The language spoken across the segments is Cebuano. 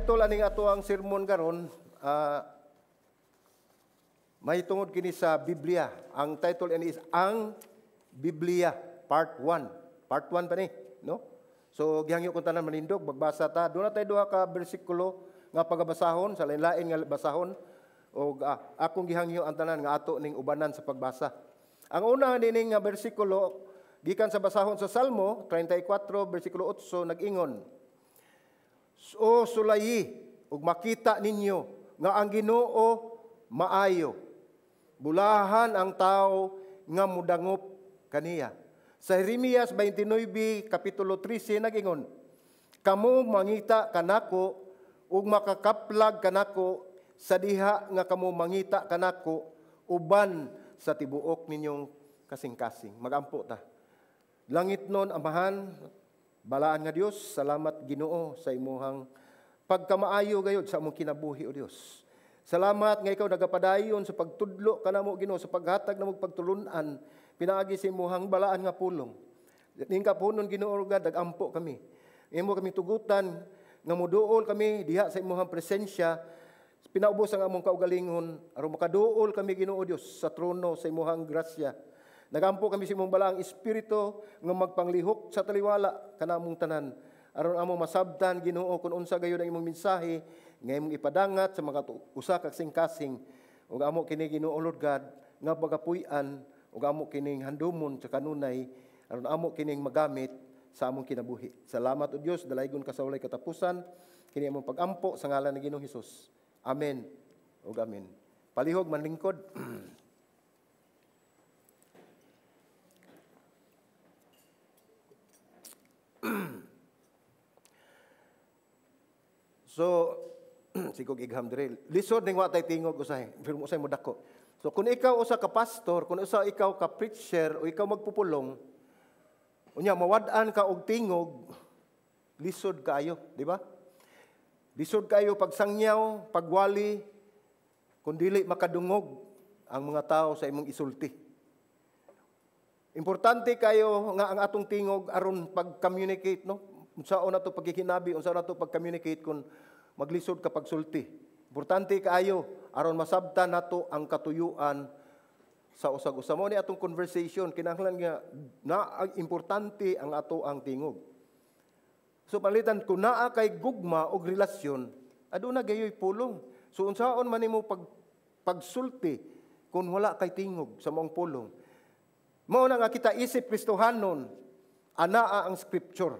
title aning ato ang sermon karon may tungod kini sa Biblia. Ang title ani is Ang Biblia Part 1. Part 1 pa ni, no? So gihangyo kong tanan manindog magbasa ta. Doon na tayo duha ka bersikulo nga pagabasahon sa lain-lain nga basahon og akong gihangyo ang tanan nga ato ning ubanan sa pagbasa. Ang una nining nga bersikulo gikan sa basahon sa Salmo 34 bersikulo 8 nag-ingon: "O sulayi ug makita ninyo nga ang Ginoo maayo. Bulahan ang tao nga mudangop kaniya." Sa Jeremias 29 kapitulo 13 nag-ingon: "Kamo mangita kanako ug makakaplag kanako sa diha nga kamo mangita kanako uban sa tibuok ninyong kasing-kasing." Magampo ta. Langit nun, Amahan, balaan nga Dios, salamat Ginoo sa imuhang pagkamaayo gayud sa among kinabuhi, o Dios. Salamat nga ikaw nagapadayon sa pagtudlo kanamo, Ginoo, sa paghatag namo pagtulun-an pinaagi sa imuhang balaan nga pulong. Ning kapunon, Ginoo God, nagampo kami. Imo kami tugutan nga muduol kami diha sa imuhang presensya. Pinaubos ang among kaugalingon aron makaduol kami, Ginoo Dios, sa trono sa imuhang grasya. Nagampo kami sa imong balaang espiritu nga magpanglihok sa taliwala kanamong tanan aron among masabtan, Ginoo, kung unsa gayud ang imong mensahe nga imong ipadangat sa mga usa ka kasing-kasing ug amo kini, Ginoo Lord God, nga pagapuy-an ug amo kining handumon sa kanunay aron amo kining magamit sa among kinabuhi. Salamat, o Dios, dalaygon ka sa walay katapusan. Kini among pagampo sa ngalan ni Ginoong Hesus. Amen ug amen. Palihog manlingkod. So, sigog igham dire. Lisod ning wa tay tingog usahay, pero usahay mo dako. So kung ikaw usa ka pastor, kung usa ikaw ka preacher o ikaw magpupulong, unya mawad-an ka og tingog, lisod kaayo, di ba? Lisod kaayo pagsangyaw, pagwali, kung dili makadungog ang mga tao sa imong isulti. Importante kayo nga ang atong tingog aron pag-communicate, no? Unsaon nato pagkikinabi, unsaon nato pag-communicate kung maglisod ka pagsulti. Importante kaayo aron masabtan nato ang katuyuan sa usag-usa. Mao ni atong conversation, kinahanglan nga na importante ang ato ang tingog. So palitan kung naa kay gugma og relasyon, aduna gayoy pulong. So unsaon man nimo pagsulti kung wala kay tingog sa maong pulong? Mao na nga kita isip Kristohanon, anaa ang scripture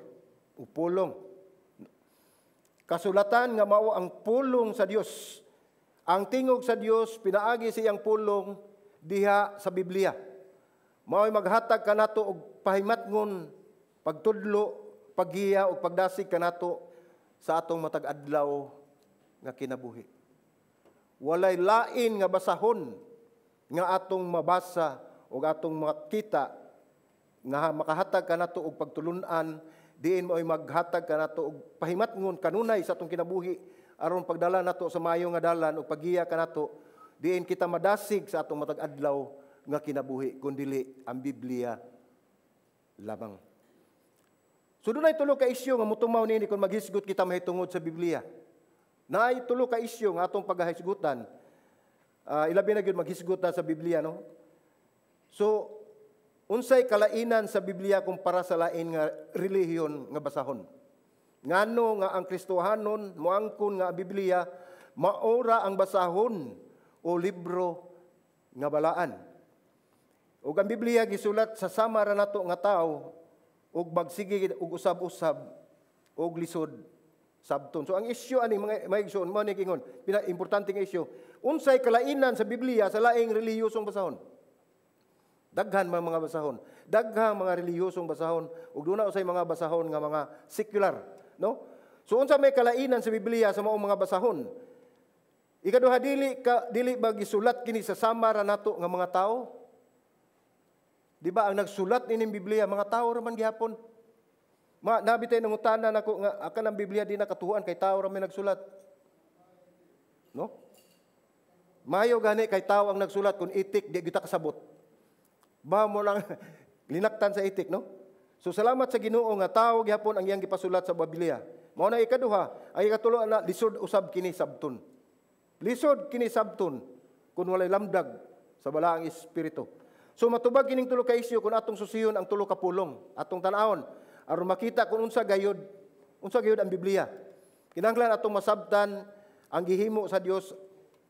o pulong. Kasulatan nga mao ang pulong sa Dios. Ang tingog sa Dios pinaagi sa iyang pulong diha sa Biblia. Mao'y maghatag kanato og pahimatngon, pagtudlo, paggiya ug pagdasig kanato sa atong matag adlaw nga kinabuhi. Walay lain nga basahon nga atong mabasa ug atong makita nga makahatag kanato og pagtulun-an, diin mao'y maghatag kanato og pahimatngon kanunay sa atong kinabuhi aron pagdala nato sa maayo nga dalan ug paggiya kanato, diin kita madasig sa atong matag adlaw nga kinabuhi, kun dili ang Biblia lamang. So dunay tulo ka isyu nga motumaw niini kung maghisgot kita mahitungod sa Biblia. Naay tulo ka isyu nga atong pagahisgutan. Ilabi na gyud maghisgot ta sa Biblia, no? So unsay kalainan sa Biblia kumpara sa lain nga relihiyon nga basahon? Ngano nga ang Kristohanon moangkon nga ang Biblia maora ang basahon o libro nga balaan? Ug ang Biblia gisulat sa sama ra nato nga tawo ug magsige og usab-usab og lisod sabton. So ang isyu ani mga maigsoon mo ni kingon, importante nga isyu, unsay kalainan sa Biblia sa laing relihiyosong basahon? Daghan man mga basahon, daghang mga relihiyosong basahon ug duna usay mga basahon nga mga secular, no? So unsa may kalainan sa Biblia sa maong mga basahon? Ikaduha, dili ba gisulat kini sa sama ra nato nga mga tawo? Di ba ang nagsulat nining Biblia mga tawo ra man gihapon? Ma nabi tay nangutana nako nga akan ang Biblia di nakatuan kay tawo ra may nagsulat. No? Mayo gani kay tawo ang nagsulat kung itik di kita kasabot. Ba mo lang linaktan sa itik, no? So salamat sa Ginoo nga tawo gihapon ang iyang gipasulat sa Biblia. Mao na ikaduha, ang ikatulo na lisod usab kini sabton. Lisod kini sabton kung walay lamdag sa Balaang Espiritu. So matubag kining tulo ka isyu kung atong susiyon ang tulo ka pulong, atong tan-awon aron makita kung unsa gayud ang Biblia. Kinahanglan atong masabtan ang gihimo sa Dios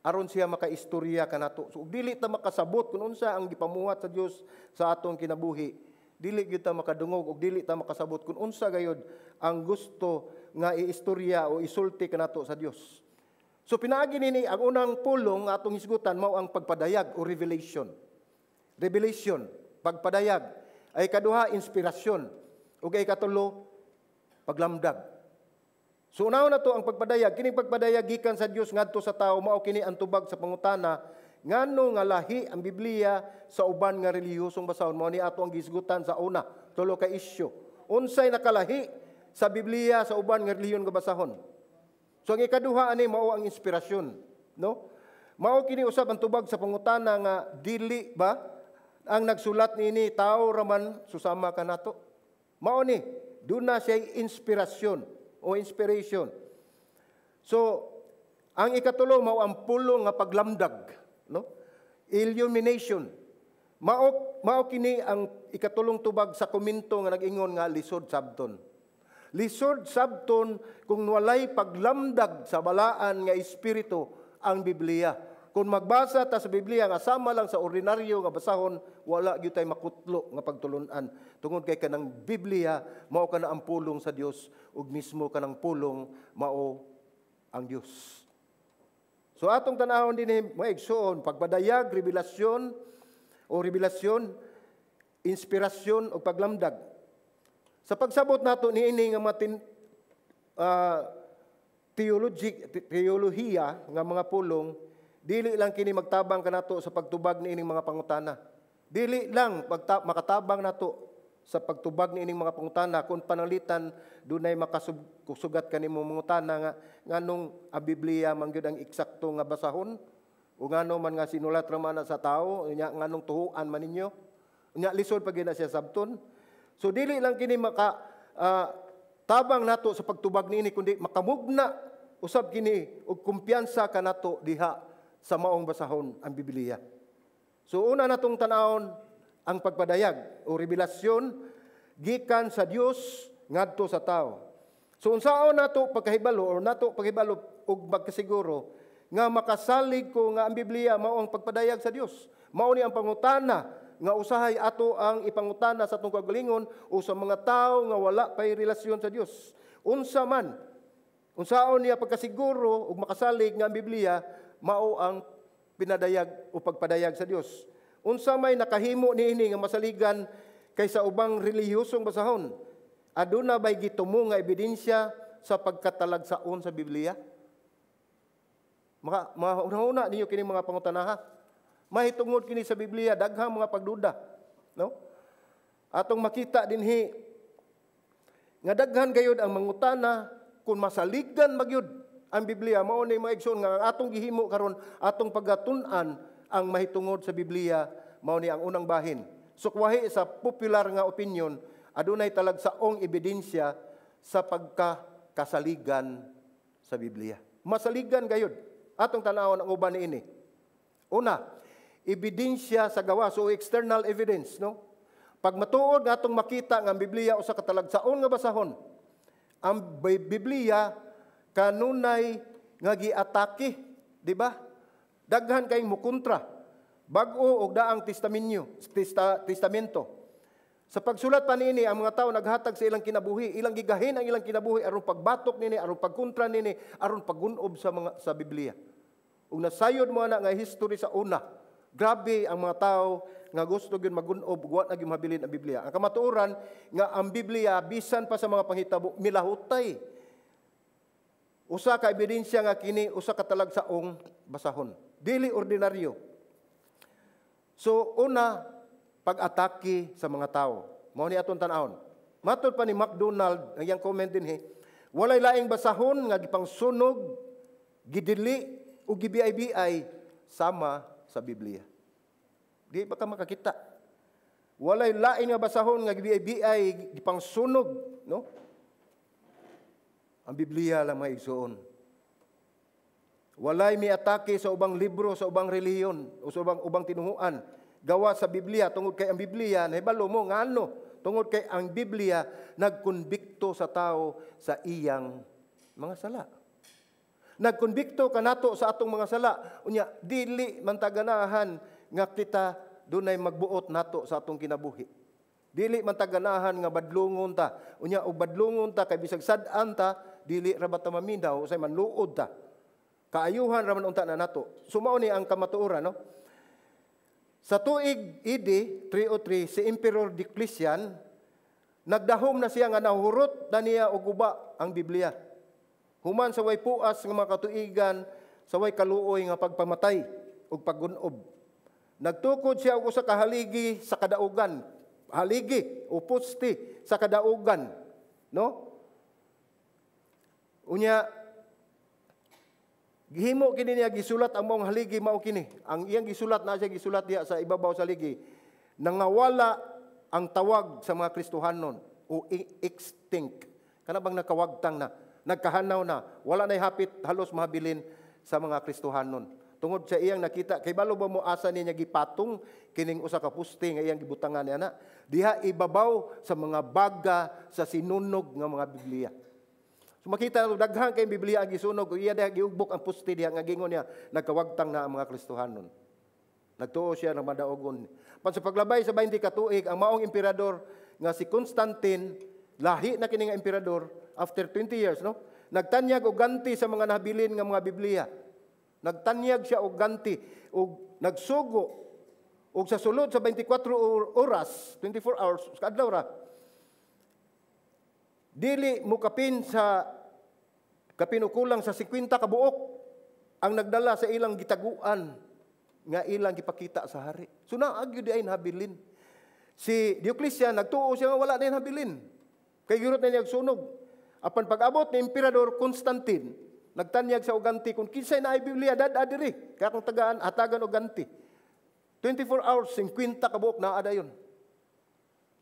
aron siya makaistorya kanato. So dili ta makasabot kung unsa ang gipamuhat sa Dios sa atong kinabuhi, dili gyud ta makadungog ug dili ta makasabot kung unsa gayud ang gusto nga iistorya o isulti kanato sa Dios. So pinaagi nini, ang unang pulong nga atong hisgutan mao ang pagpadayag o revelation. Revelation, pagpadayag. Ay kaduha, inspirasyon. Ug ay katulo, paglamdag. So unahon na to ang pagpadayag. Kining pagpadayag gikan sa Dios ngadto sa tao, mao kini ang tubag sa pangutana ngano nga lahi ang Biblia sa uban nga relihiyosong basahon. Mao ni ato ang gisgutan sa una, tulo ka isyu. Unsay nakalahi sa Biblia sa uban nga relihiyon nga basahon? So ang ikaduha ani mao ang inspirasyon, no? Mao kini usab ang tubag sa pangutana nga dili ba ang nagsulat niini tao raman susama kanato? Mao ni duna siya inspirasyon o inspiration. So ang ikatulo mao ang pulong nga paglamdag, no? Illumination. Mao kini ang ikatulong tubag sa komento nga nag-ingon nga lisod sabton. Lisod sabton kung walay paglamdag sa Balaan nga Espiritu ang Biblia. Kung magbasa ta sa Biblia nga sama lang sa ordinaryo nga basahon, wala gyud tay makutlo nga pagtulun-an. Tungod kay kanang Biblia mao kana ang pulong sa Dios ug mismo kanang pulong mao ang Dios. So atong tan-awon dinhi, mga igsoon, pagpadayag, revelasyon o revelasyon, inspirasyon o paglamdag. Sa pagsabot nato niini nga mga teolohiya nga mga pulong, dili lang kini magtabang kanato sa pagtubag niining mga pangutana. Dili lang makatabang nato sa pagtubag niining mga pangutana kung pananglitan dunay makasugat kanimo mangutana nga nganong ang Biblia man gyud ang eksakto nga basahon, o ngano man nga sinulat ra man na sa tao, nya nganong tuhuan man ninyo, nya lisod pa gyud na siya sabton. So dili lang kini maka tabang nato sa pagtubag niini, kundi makamugna usab kini og kumpiyansa kanato diha sa maong basahon, ang Biblia. So una natong tan-awon ang pagpadayag o revelasyon gikan sa Dios ngadto sa tao. So unsaon nato pagkahibalo or nato pagkahibalo og magkasiguro nga makasalig ko nga ang Biblia mao ang pagpadayag sa Dios? Mao ni ang pangutana nga usahay ato ang ipangutana sa atong kaugalingon o sa mga tao nga wala pay relasyon sa Dios. Unsa man unsaon niya pagkasiguro ug makasalig nga ang Biblia mao ang pinadayag o pagpadayag sa Dios? Unsa may nakahimo niini nga masaligan kaysa ubang relihiyosong basahon? Aduna bay gitumo nga ebidensya sa pagkatalagsaon sa Biblia? Maka mahuna ninyo kini mga pangutana. Mahitungod kini sa Biblia daghang mga pagduda, no? Atong makita dinhi nga daghan gayud ang mangutana kung masaligan magyud ang Biblia. Mao ni, mga igsoon, nga ang atong gihimo karon, atong pagatun-an ang mahitungod sa Biblia. Mao ni ang unang bahin. Sukwahi sa popular nga opinion, adunay talagsaong ebidensya sa pagkakasaligan sa Biblia. Masaligan gayud. Atong tan-awon ang uban niini. Una, ebidensya sa gawas o external evidence, no? Pag matuod nga atong makita nga ang Biblia usa ka talagsaon nga basahon, ang Biblia kanunay nga giatake, di ba? Daghan kayong mukontra. Bag-o og Daang Testamento. Sa pagsulat pa niini, ang mga tao naghatag sa ilang kinabuhi, ilang gigahin ang ilang kinabuhi aron pagbatok niini, aron pagkontra niini, aron paggunob sa Biblia. Ug nasayod mo na nga history sa una. Grabe ang mga tao nga gusto gyud magun-ob ug wa na gyud mabilin ang Biblia. Ang kamatuoran nga ang Biblia bisan pa sa mga panghitabo milahutay. Usa ka ebidensya nga kini usa ka talagsaong basahon. Dili ordinaryo. So una, pag-atake sa mga tao. Mao ni atong tan-awon. Matod pa ni MacDonald, ang iyang comment dinhi, walay laing basahon nga gipangsunog, gidili o gibiay-biay sama sa Biblia. Di ba ka makakita? Walay lain nga basahon nga gibiay-biay, gipangsunog, no? Ang Biblia lang, mga igsoon. Walay miatake sa ubang libro, sa ubang relihiyon, o sa ubang tinuhuan gawa sa Biblia, tungod kay ang Biblia, nahibalo mo ngano, tungod kay ang Biblia nagkonbikto sa tao sa iyang mga sala. Nagkonbikto kanato sa atong mga sala. Unya dili man taganahan nga kita dunay magbuot nato sa atong kinabuhi. Dili man taganahan nga badlungon ta. Unya og badlungon ta kay bisag sad-an ta, dili ra ba ta maminaw, usay manluod ta. Kaayuhan ra man unta na nato. So mao ni ang kamatuoran, no? Sa tuig AD 303, si Emperor Diocletian nagdahom na siya nga nahurot na niya og guba ang Biblia. Human sa way puas nga mga katuigan, sa way kaluoy nga pagpamatay ug paggunob. Nagtukod siya og usa ka haligi sa kadaugan. Haligi o poste sa kadaugan, no? Unya gihimo kini niya, gisulat ang maong haligi, mao kini. Ang iyang gisulat na siya gisulat diha sa ibabaw sa haligi. Nangawala ang tawag sa mga Kristohanon o extinct. Kana bang nakawagtang na, nagkahanaw na, wala na hapit halos mahabilin sa mga Kristohanon. Tungod sa iyang nakita, kay balo ba mo asa niya gipatong kining usa ka poste nga iyang gibutangan niya na? Diha ibabaw sa mga baga sa sinunog nga mga Biblia. So makita nato daghan kay Biblia ang gisunog ug iya diha giugbok ang poste diha nga gingon niya nagkawagtang na ang mga Kristohanon. Nagtuo siya ng madaogon. Pan sa paglabay sa 20 ka tuig, ang maong emperador nga si Constantine, lahi na kini nga emperador after 20 years, no? Nagtanyag og ganti sa mga nabilin nga mga Biblia. Nagtanyag siya og ganti ug nagsugo og sa sulod sa 24 oras, 24 hours, sa adlaw ra, dili mo kapin sa kapin o kulang sa 50 ka buok ang nagdala sa ilang gitaguan nga ilang gipakita sa hari. So naa gyud ay nabilin. Si Diocletian nagtuo siya nga wala na habilin. Kay gihurot na niya sunog. Apan pag-abot ni Emperador Constantine, nagtanyag sa og ganti kung kinsay naay Biblia dad-a diri. Kaya kung tagaan hatagan og ganti. 24 hours, 50 ka buok naa dayon.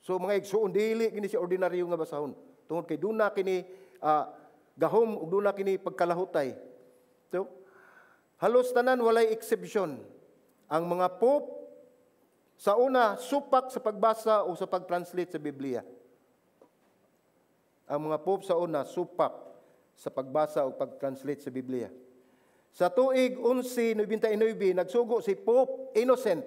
So mga igsuon, dili kini si ordinaryo nga basahon. Tungod kay duna kini gahom ug duna kini pagkalahutay. So halos tanan, walay exception. Ang mga pope sa una supak sa pagbasa o sa pag-translate sa Biblia. Ang mga pope sa una supak sa pagbasa o pag-translate sa Biblia. Sa tuig 1199, nagsugo si Pope Innocent.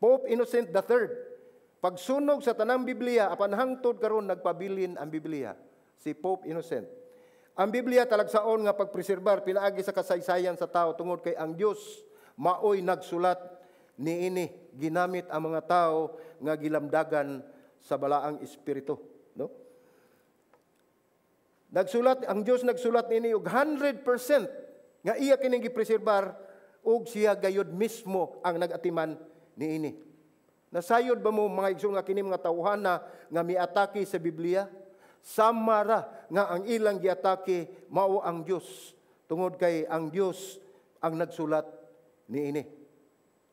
Pope Innocent III. Pagsunog sa tanang Biblia, apan hangtod karon nagpabilin ang Biblia. Si Pope Innocent. Ang Biblia talagsaon nga pagpreserbar pinaagi sa kasaysayan sa tao tungod kay ang Dios maoy nagsulat niini, ginamit ang mga tao nga gilamdagan sa balaang espiritu, no? Nagsulat ang Dios, nagsulat niini og 100% nga iya kining gipreserbar ug siya gayud mismo ang nag-atiman niini. Nasayod ba mo, mga igsoon, nga kini mga tawhana nga miatake sa Biblia, sama ra nga ang ilang giatake mao ang Dios, tungod kay ang Dios ang nagsulat niini?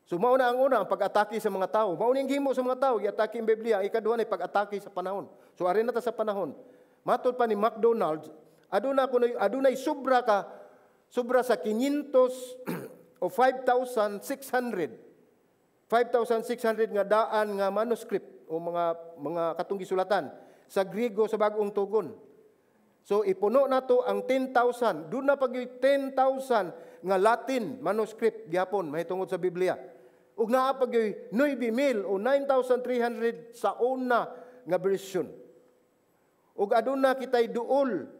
So mao na ang una, ang pag-atake sa mga tao. Mao ning gihimo sa mga tao, giatake ang Biblia. Ang ikaduha ay pag-atake sa panahon. So ari na ta sa panahon. Matod pa ni McDonald's, adunay sobra sa 500 o 5,600 5,600 nga daan nga manuscript o mga katong gisulatan sa Griego sa Bagong Tugon. So ipuno nato ang 10,000, duna pa gyud 10,000 nga Latin manuscript gyapon mahitungod sa Biblia. Ug naa pa gyud 9,000 o 9,300 sa una nga version. Ug aduna kitay duol.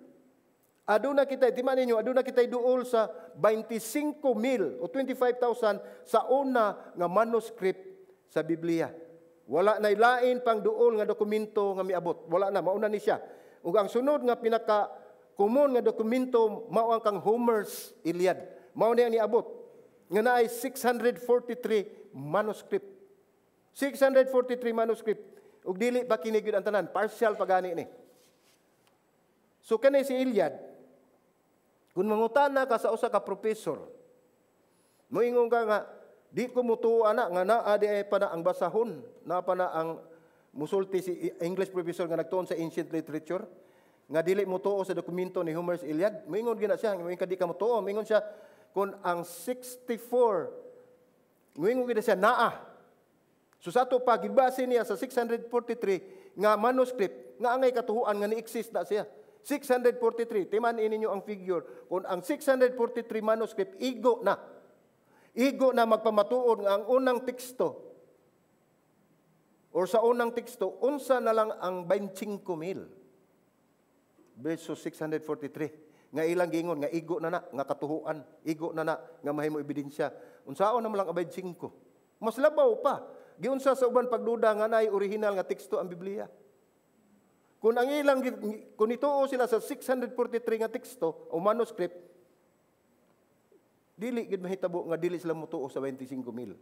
Aduna kitay, tima ninyo, aduna kitay duol sa 25,000 o 25,000 sa una nga manuscript sa Biblia. Wala na lain pang duol nga dokumento nga miabot. Wala na, mauna ni siya. Ug ang sunod nga pinaka common nga dokumento mao ang kang Homer's Iliad. Mao ni ang niabot nga naay 643 manuscript. 643 manuscript. Ug dili pa kini gyud ang tanan, partial pa gani ni. So kani si Iliad, kung mangutana ka sa usa ka professor, moingon ka nga di ko mutuo ana nga naa di ay pa na ang basahon, naa pa na ang musulti si English professor nga nagtuon sa ancient literature. Nga dili mo tuo sa dokumento ni Homer's Iliad. Moingon gyud na siya, moingon ka di ka mo tuo, moingon siya kung ang 64, moingon gyud siya naa. So sa ato pa gibase niya sa 643 nga manuscript nga angay katuhuan nga ni-exist na siya. 643, timan ninyo ang figure. Kung ang 643 manuscript, igo na. Igo na magpamatuod nga ang unang teksto or sa unang teksto, unsa na lang ang 25 mil versus 643 nga ilang gingon nga igo na na nga katuhuan, igo na na nga mahimo ebidensya. Unsaon na lang ang 25? Mas labaw pa. Giunsa sa uban pagduda nga naay original nga teksto ang Biblia? Kung ang ilang kung ituo sila sa 643 nga teksto o manuscript, dili gid mahitabo nga dili sila motuo sa 25 mil.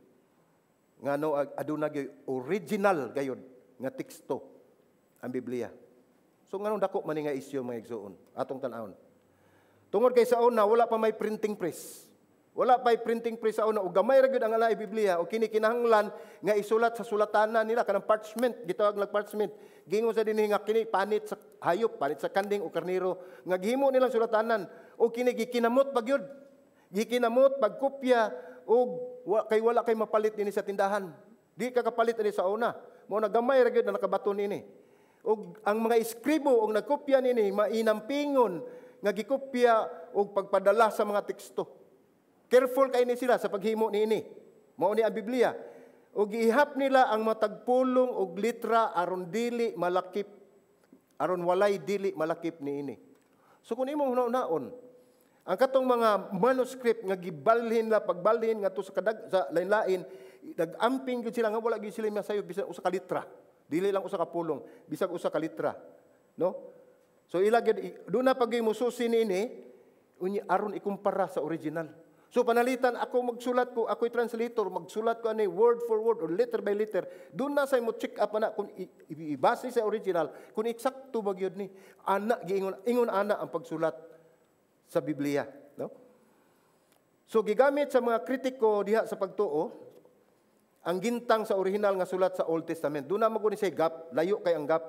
Ngano aduna gyud original gayud nga teksto ang Biblia. So nganong dako man ni nga isyu, mga igsuon, atong tan-awon? Tungod kay sa una wala pa may printing press. Wala pa printing press sa una ug gamay ra gyud ang alay Biblia o kini kinahanglan nga isulat sa sulatanan nila, kanang parchment, gitawag nag parchment. Gingon sa dinhi nga kini panit sa hayop, panit sa kanding o karnero nga gihimo nilang sulatanan o kini gikinamot pa gyud. Gikinamot pagkopya og kay wala kay mapalit dinhi sa tindahan. Di ka kapalit dinhi sa una. Mao na gamay ra gyud na nakabaton nini. Og ang mga eskribo og nagkopya nini mainampingon nga gikopya og pagpadala sa mga teksto. Careful kay ni sila sa paghimo niini. Mao ni ang Biblia. Og gihap nila ang matag pulong og litra aron dili malakip, aron walay dili malakip niini. So kung imong hunahunaon, ang katong mga manuscript nga gibalhin la pagbalhin ngadto sa kadag sa lain-lain, nag-amping gyud sila nga wala gyud sila masayop bisan usa ka litra. Dili lang usa ka pulong, bisag usa ka litra. No? So ila gyud duna pag mususi niini unya aron ikumpara sa original. So panalitan ako magsulat ko, ako'y translator, magsulat ko ani word for word or letter by letter. Doon na sa mo check up na kung ibase sa original, kung eksakto ba gyud ni. Ana giingon ingon ana ang pagsulat sa Biblia, no? So gigamit sa mga kritiko diha sa pagtuo ang gintang sa original nga sulat sa Old Testament. Doon na man siya gap, layo kay ang gap.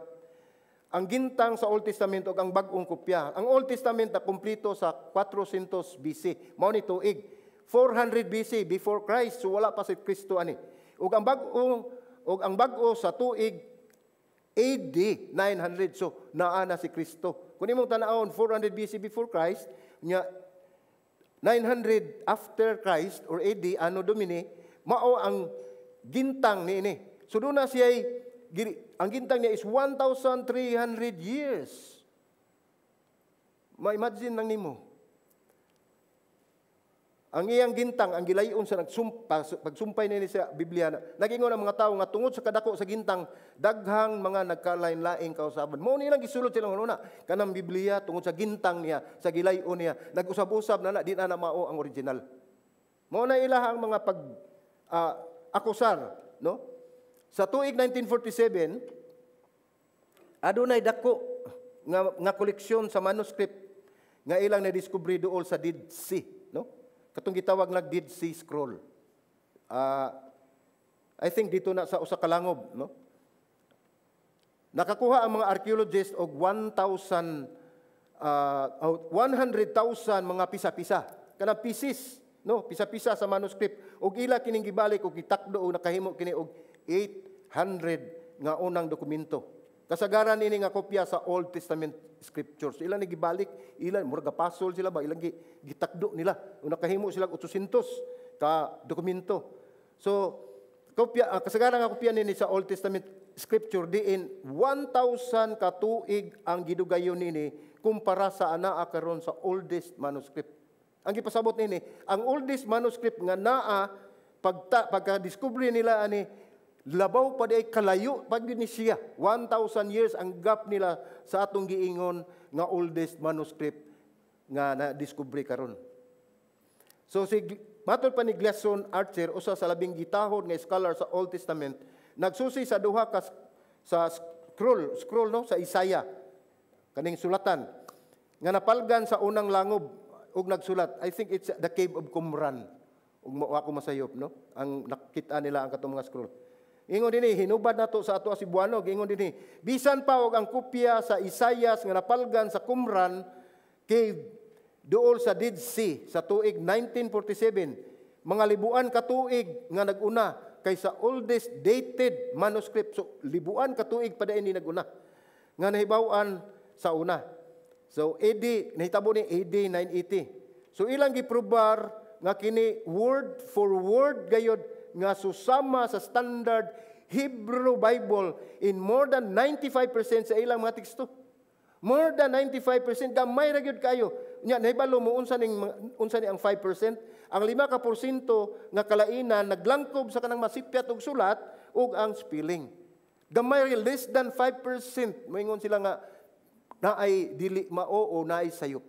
Ang gintang sa Old Testament ug ang bag-ong kopya. Ang Old Testament na kumpleto sa 400 BC. Mao ni tuig 400 BC, before Christ, so wala pa si Kristo ani. Ug ang bag-o sa tuig AD 900, so naa na si Kristo. Kung imong tan-awon, 400 BC, before Christ, nya 900 after Christ or AD, Anno Domini, mao ang gintang niini. So doon na siya ang gintang niya is 1,300 years. Ma-imagine lang nimo. Ang iyang gintang, ang gilayon sa nagsumpa, pagsumpay nini sa Biblia, nagingon ang mga tao nga tungod sa kadako sa gintang, daghang mga nagkalain-laing kausaban. Mao nilang gisulod silang una, kanang Biblia tungod sa gintang niya, sa gilayon niya, nag-usab-usab na na, di na na mao ang original. Mao na ilahang mga pag akusar, no? Sa tuig 1947, adunay dako nga koleksyon sa manuscript nga ilang na-discover duol sa Dead Sea, no? Katong gitawag nag Dead Sea Scroll. I think dito na sa usa ka langob, no? Nakakuha ang mga archaeologists og 1,000 100,000 mga pisa-pisa. Kanang pieces, no? Pisa-pisa sa manuscript. Og ila kining gibalik og gitakdo og nakahimo kini og 800 nga unang dokumento. Kasagaran ini nga kopya sa Old Testament scriptures. Ilan ni gibalik, ilan murag pasol sila ba, ilang gitakdo nila. Ug nakahimo sila 800 ka dokumento. So kopya kasagaran nga kopya nini sa Old Testament scripture diin 1,000 ka tuig ang gidugayon nini kumpara sa anaa karon sa oldest manuscript. Ang gipasabot nini, ang oldest manuscript nga naa pagka-discover nila ani labaw pa di ay kalayo pag ni siya. 1,000 years ang gap nila sa atong giingon nga oldest manuscript nga na-discover karon. So si matod pa ni Gleason Archer, usa sa labing gitahod nga scholar sa Old Testament, nagsusi sa duha ka sa scroll, no, sa Isaiah kaning sulatan nga napalgan sa unang langob ug nagsulat. I think it's the cave of Qumran. Ug wa ko masayop, no? Ang nakita nila ang katong mga scroll. Ingon dinhi, hinubad nato sa ato Cebuano, ingon dinhi, bisan pa og ang kopya sa Isayas nga napalgan sa Qumran Cave duol sa Dead Sea sa tuig 1947, mga libuan ka tuig nga naguna kaysa oldest dated manuscript. So libuan ka tuig pa ni naguna nga nahibaw-an sa una. So AD, nahitabo ni AD 980. So ilang giprobar nga kini word for word gayod nga susama sa standard Hebrew Bible in more than 95% sa ilang mga teksto. More than 95%, gamay ra gyud kayo. Nya nahibalo mo unsa ni ang 5%? Ang 5% nga kalainan naglangkob sa kanang masipyat og sulat ug ang spelling. Gamay ra, less than 5%, moingon sila nga naay dili mao o naay sayop.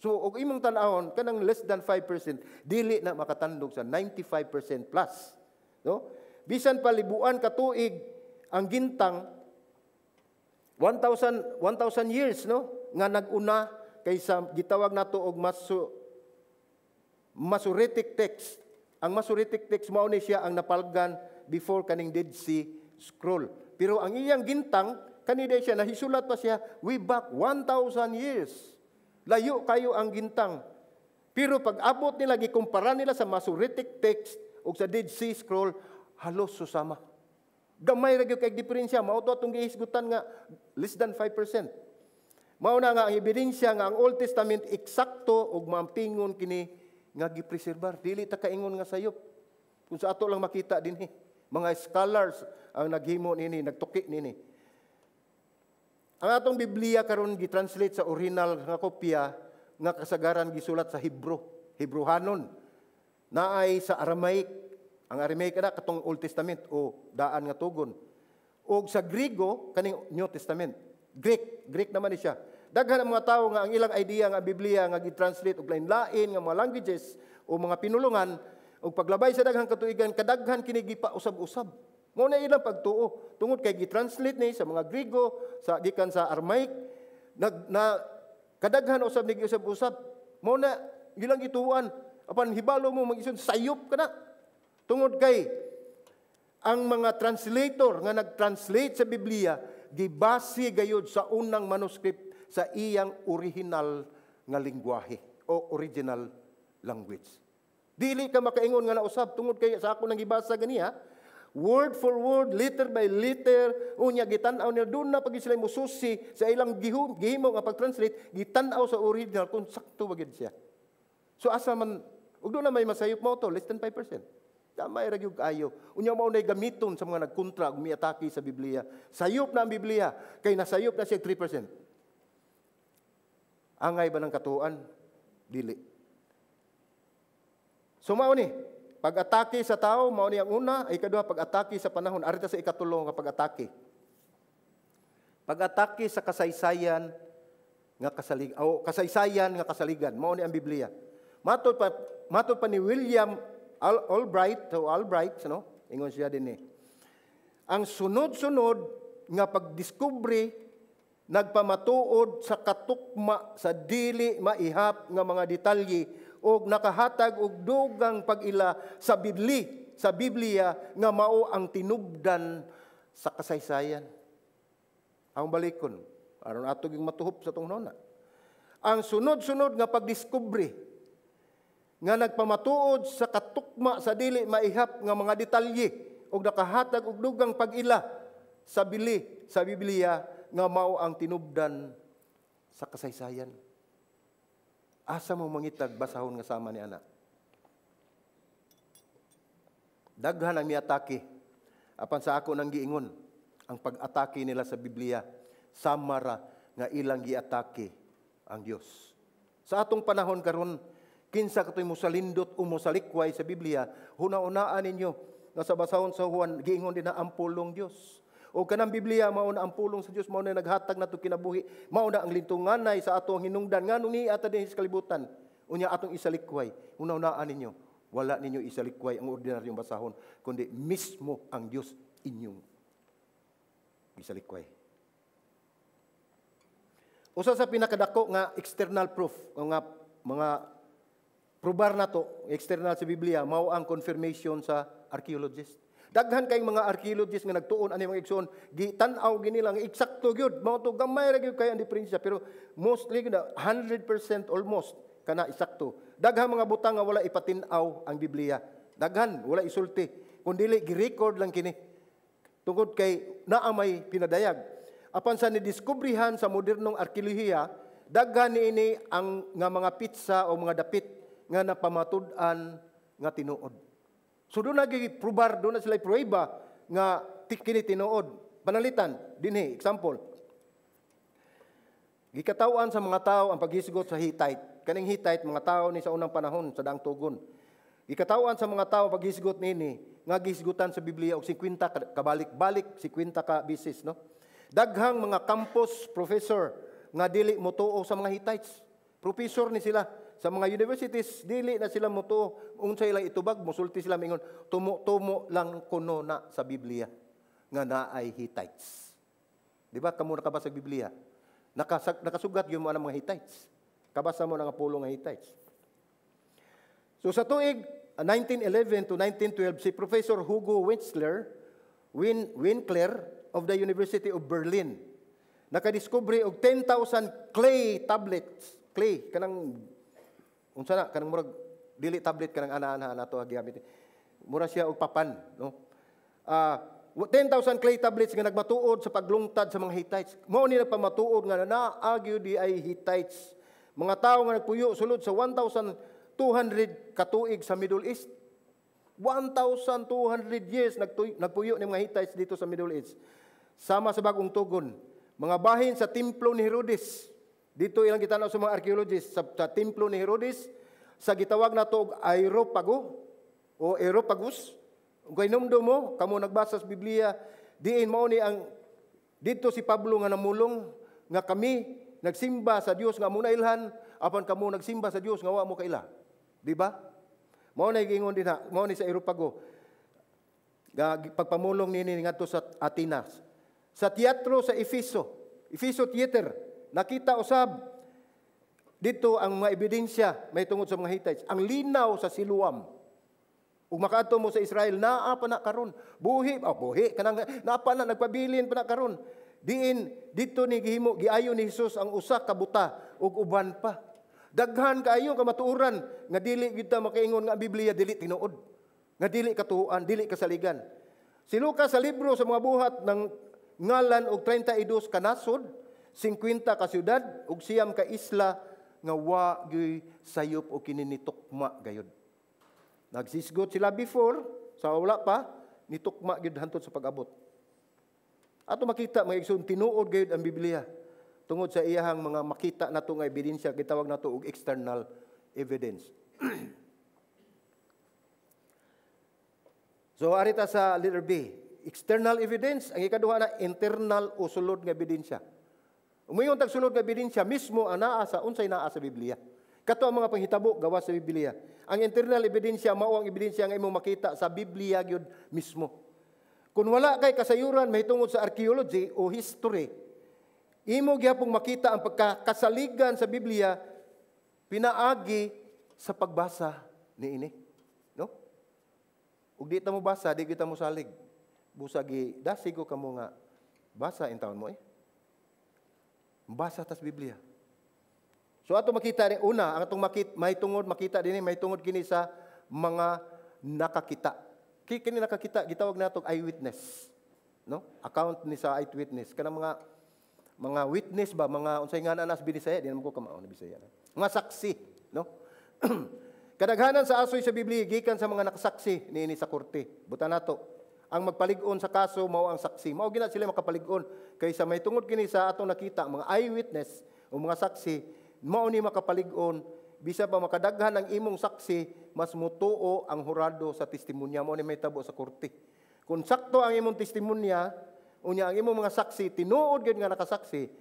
So og imong tan-awon, kanang less than 5% dili na makatandog sa 95% plus. No? Bisan pa libuan ka tuig ang gintang, 1,000 1,000 years, no, nga naguna kaysa gitawag nato og Masoretic Text. Ang Masoretic Text, mao ni siya ang napalgan before kaning Dead Sea Scroll. Pero ang iyang gintang kani siya nahisulat pa siya way back 1,000 years. Layo kayo ang gintang. Pero pag abot nila, gikumpara nila sa Masoretic Text o sa Dead Sea Scroll, halos susama. Gamay ra gyud kay diferensya, mao to atong gihisgutan nga less than 5%. Mao na nga ang ebidensya nga ang Old Testament eksakto ug mampingon kini nga gipreserbar. Dili ta kaingon nga sayop. Kung sa ato lang makita dinhi, mga scholars ang naghimo nini, nagtuki nini. Ang atong Biblia karon gitranslate sa original nga kopya nga kasagaran gisulat sa Hebrew, Hebrehanon. Naay sa Aramaic. Ang Aramaic na katong Old Testament o daan nga tugon. Og sa Griego, kaning New Testament. Greek, Greek naman ni siya. Daghan ang mga tawo nga ang ilang idea nga ang Biblia nga gi-translate og lain-lain nga mga languages o mga pinulungan, ug paglabay sa daghang katuigan, kadaghan kini gipausab-usab. Mao na ilang pagtuo tungod kay gi-translate ni sa mga Griego sa gikan sa Aramaic, nag na kadaghan usab ni giusab-usab. Mao na ilang gituan, apan hibalo mo mag-isod, sayop ka na. Tungod kay ang mga translator nga nag-translate sa Biblia, gibase gayud sa unang manuscript sa iyang original nga lingwahe o original language. Dili ka makaingon nga nausab tungod kay sa ako nang gibasa ganiha, word for word, letter by letter, unya gitan-aw nila doon na pag sila mususi sa ilang gihimo nga pag-translate, gitan-aw sa original kung sakto ba gyud siya. So asa man ug doon na may masayop, mo to less than 5%. Gamay ra gyud kaayo. Unya mao nay gamiton sa mga nagkontra ug miatake sa Biblia. Sayop na ang Biblia kay nasayop na siya 3%. Angay ba ng katuan? Dili. So mao ni pag-atake sa tao, mao ni ang una, ay ikaduha, pag-atake sa panahon. Arita sa ikatulo nga pag-atake. Pag-atake sa kasaysayan nga kasalig o kasaysayan nga kasaligan, mao ni ang Biblia. Matod pa ni William Albright, o Albright, no? Ingon siya din eh. Ang sunod-sunod nga pagdiskubre nagpamatuod sa katukma sa dili maihap nga mga detalye og nakahatag og dugang pag-ila sa Biblia nga mao ang tinubdan sa kasaysayan. Ang balikon aron ato ging matuhop sa atong nona. Ang sunod-sunod nga pagdiskubre nga nagpamatuod sa katukma sa dili maihap nga mga detalye og nakahatag og dugang pag-ila sa Biblia nga mao ang tinubdan sa kasaysayan. Asa mo mangitag basahon nga sama ni ana? Daghan ang miatake. Apan sa ako nang giingon, ang pag-atake nila sa Biblia, samara nga ilang giatake ang Dios. Sa atong panahon karon, kinsa katoy mosalindot o mosalikway sa Biblia, huna-hunaan ninyo nga sa basahon sa Juan, giingon din na ang pulong Dios. O kanang Biblia mao na ang pulong sa Dios, mao na naghatag nato kinabuhi, mao na ang lintunganay sa atong hinungdan nganong ni ata dinhi sa kalibutan. Unya atong isalikway, huna-hunaan ninyo, wala ninyo isalikway ang ordinaryong basahon, kundi mismo ang Dios inyong isalikway. Usa sa pinakadako nga external proof o nga mga probar nato external sa Biblia mao ang confirmation sa archaeologist. Daghan kay mga archaeologists nga nagtuon ani, mga igsoon, gitan-aw gini lang eksakto gyud. Mao to, gamay ra gyud kay ang diferensya, pero mostly gyud 100% almost kana eksakto. Daghan mga butang nga wala ipatin-aw ang Biblia. Daghan wala isulti. Kun dili, gi-record lang kini. Tungod kay naa may pinadayag. Apan sa nidiskubrihan sa modernong arkeolohiya, daghan niini ang nga mga petsa o mga dapit nga napamatud-an nga tinuod. So doon na probar, doon na sila pruweba nga kini tinuod. Panalitan, dinhi, example. Gikatawan sa mga tao ang paghisgot sa Hittite. Kaning Hittite, mga tao ni sa unang panahon sa Daang Tugon. Gikatawan sa mga tao ang paghisgot nini nga gihisgutan sa Biblia og 50 kabalik-balik, 50 ka bisis, no? Daghang mga campus professor nga dili motuo sa mga Hittites. Professor ni sila sa mga universities, dili na sila motuo. Unsa ilang itubag, musulti sila, mingon, "Tumo-tumo lang kuno na sa Biblia nga naay Hittites." Di ba kamo nakabasa sa Biblia? Nakasugat gyud mo ang mga Hittites. Kabasa mo na nga pulong nga Hittites. So sa tuig 1911 to 1912, si Professor Hugo Winchler, Winkler of the University of Berlin, nakadiskubre og 10,000 clay tablets. Clay, kanang unsa na, kanang murag dili tablet, kanang ana-ana nato gigamit. Mura siya og papan, no? 10,000 clay tablets nga nagmatuod sa paglungtad sa mga Hittites. Mao ni nagpamatuod nga naa gyud di ay Hittites. Mga tawo nga nagpuyo sulod sa 1,200 katuig sa Middle East. 1,200 years nagpuyo ni mga Hittites dito sa Middle East. Sama sa Bagong Tugon, mga bahin sa templo ni Herodes. Dito ilang gitanaw sa mga archaeologists sa templo ni Herodes sa gitawag nato og Areopago o Areopagus. Kung kay mo, kamo nagbasa sa Biblia, diin mao ni ang dito si Pablo nga namulong nga kami nagsimba sa Dios nga amo nailhan, apan kamo nagsimba sa Dios nga wa mo kaila. Di ba? Mao na giingon dinha, mao ni sa Areopago. Pagpamulong nini ngadto sa Atenas. Sa teatro sa Efeso, Efeso Theater, nakita usab dito ang mga ebidensya may tungod sa mga Hittites. Ang linaw sa Siloam. Ug makaadto mo sa Israel, naa pa na karon. Buhi, oh, buhi kanang naa pa na, nagpabilin pa na karon. Diin dito ni gihimo, giayo ni Jesus ang usa ka buta ug uban pa. Daghan kaayo kamatuoran nga dili gyud ta makaingon nga ang Biblia dili tinuod. Nga dili katuohan, dili kasaligan. Si Lucas sa libro sa mga Buhat ng ngalan og 32 ka nasod, 50 ka syudad ug 9 ka isla nga wa gyuy sayop o kini nitukma gayud. Nagsisgot sila before sa wala pa nitukma gyud hantod sa pag-abot. Ato makita, mga igsoon, tinuod gayud ang Biblia tungod sa iyahang mga makita nato nga ebidensya, gitawag nato og external evidence. So arita sa letter B, external evidence. Ang ikaduha na internal o sulod nga ebidensya. Umayon tag sulod nga ebidensya mismo ang naa sa unsay naa sa Biblia. Kato ang mga panghitabo gawas sa Biblia. Ang internal ebidensya mao ang ebidensya nga imong makita sa Biblia gyud mismo. Kung wala kay kasayuran mahitungod sa archaeology o history, imo gyapong makita ang pagkakasaligan sa Biblia pinaagi sa pagbasa niini. No? Ug di ta mo basa, di kita mo salig. Busa gi dasig ko kamo nga basa intawon mo eh. Basa tas Biblia. So ato makita ni una, ang atong makita may tungod makita dinhi, may tungod kini sa mga nakakita. Kini nakakita gitawag nato eyewitness. No? Account ni sa eyewitness kanang mga witness ba, mga unsay nga na sa Binisaya, di naman ko kamao na Bisaya. Mga saksi, no? Kadaghanan sa asoy sa Biblia gikan sa mga nakasaksi niini sa korte. Buta nato, ang magpalig-on sa kaso mao ang saksi. Mao gina sila makapalig-on kaysa may tungod kini sa atong nakita mga eyewitness o mga saksi, mao ni makapalig-on. Bisa pa makadaghan ang imong saksi, mas mutuo ang hurado sa testimonya. Mao ni may tabo sa korte. Kung sakto ang imong testimonya, unya ang imong mga saksi tinuod gyud nga nakasaksi,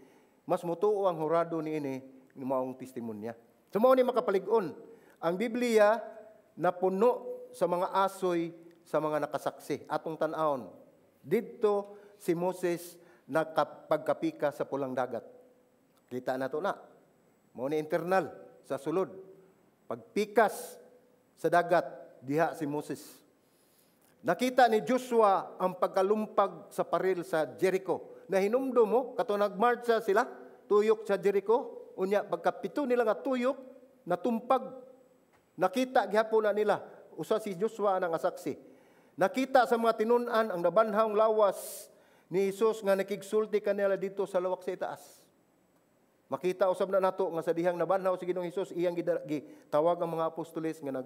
mas mutuo ang hurado niini maong testimonya. So mao ni makapalig-on. Ang Biblia napuno sa mga asoy sa mga nakasaksi. Atong tan-awon, didto si Moses nakapagkapika sa Pulang Dagat. Kita nato na. Mao ni internal sa sulod. Pagpikas sa dagat, diha si Moses. Nakita ni Joshua ang pagkalumpag sa paril sa Jericho. Nahinumdum mo, kato nagmarcha sila, tuyok sa Jericho, unya pagkapito nila nga tuyok, natumpag. Nakita gihapon na nila, usa si Joshua ang nga saksi. Nakita sa mga tinun-an ang nabanhawng lawas ni Jesus nga nakigsulti kanila dito sa lawak sa itaas. Makita usab na nato nga sa dihang nabanhaw si Ginoong Hesus, iyang gitawag ang mga apostoles nga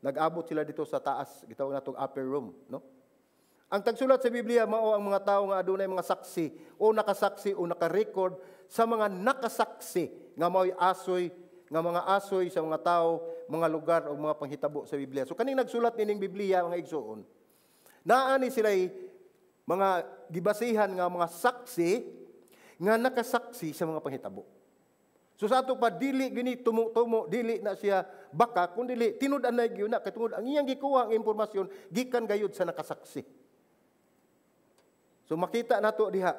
nag-abot sila dito sa taas, gitawag natong upper room, no? Ang tagsulat sa Biblia mao ang mga tawo nga adunay mga saksi o nakasaksi o naka-record sa mga nakasaksi nga mao'y asoy nga mga asoy sa mga tao, mga lugar o mga panghitabo sa Biblia. So kaning nagsulat nining Biblia, mga igsuon, naa ni sila'y mga gibasihan nga mga saksi nga nakasaksi sa mga panghitabo. So sa ato pa, dili gini tumo-tumo, dili na siya baka, kun dili tinud-an na gyud na kay tungod ang iyang gikuha ang impormasyon gikan gayud sa nakasaksi. So makita nato diha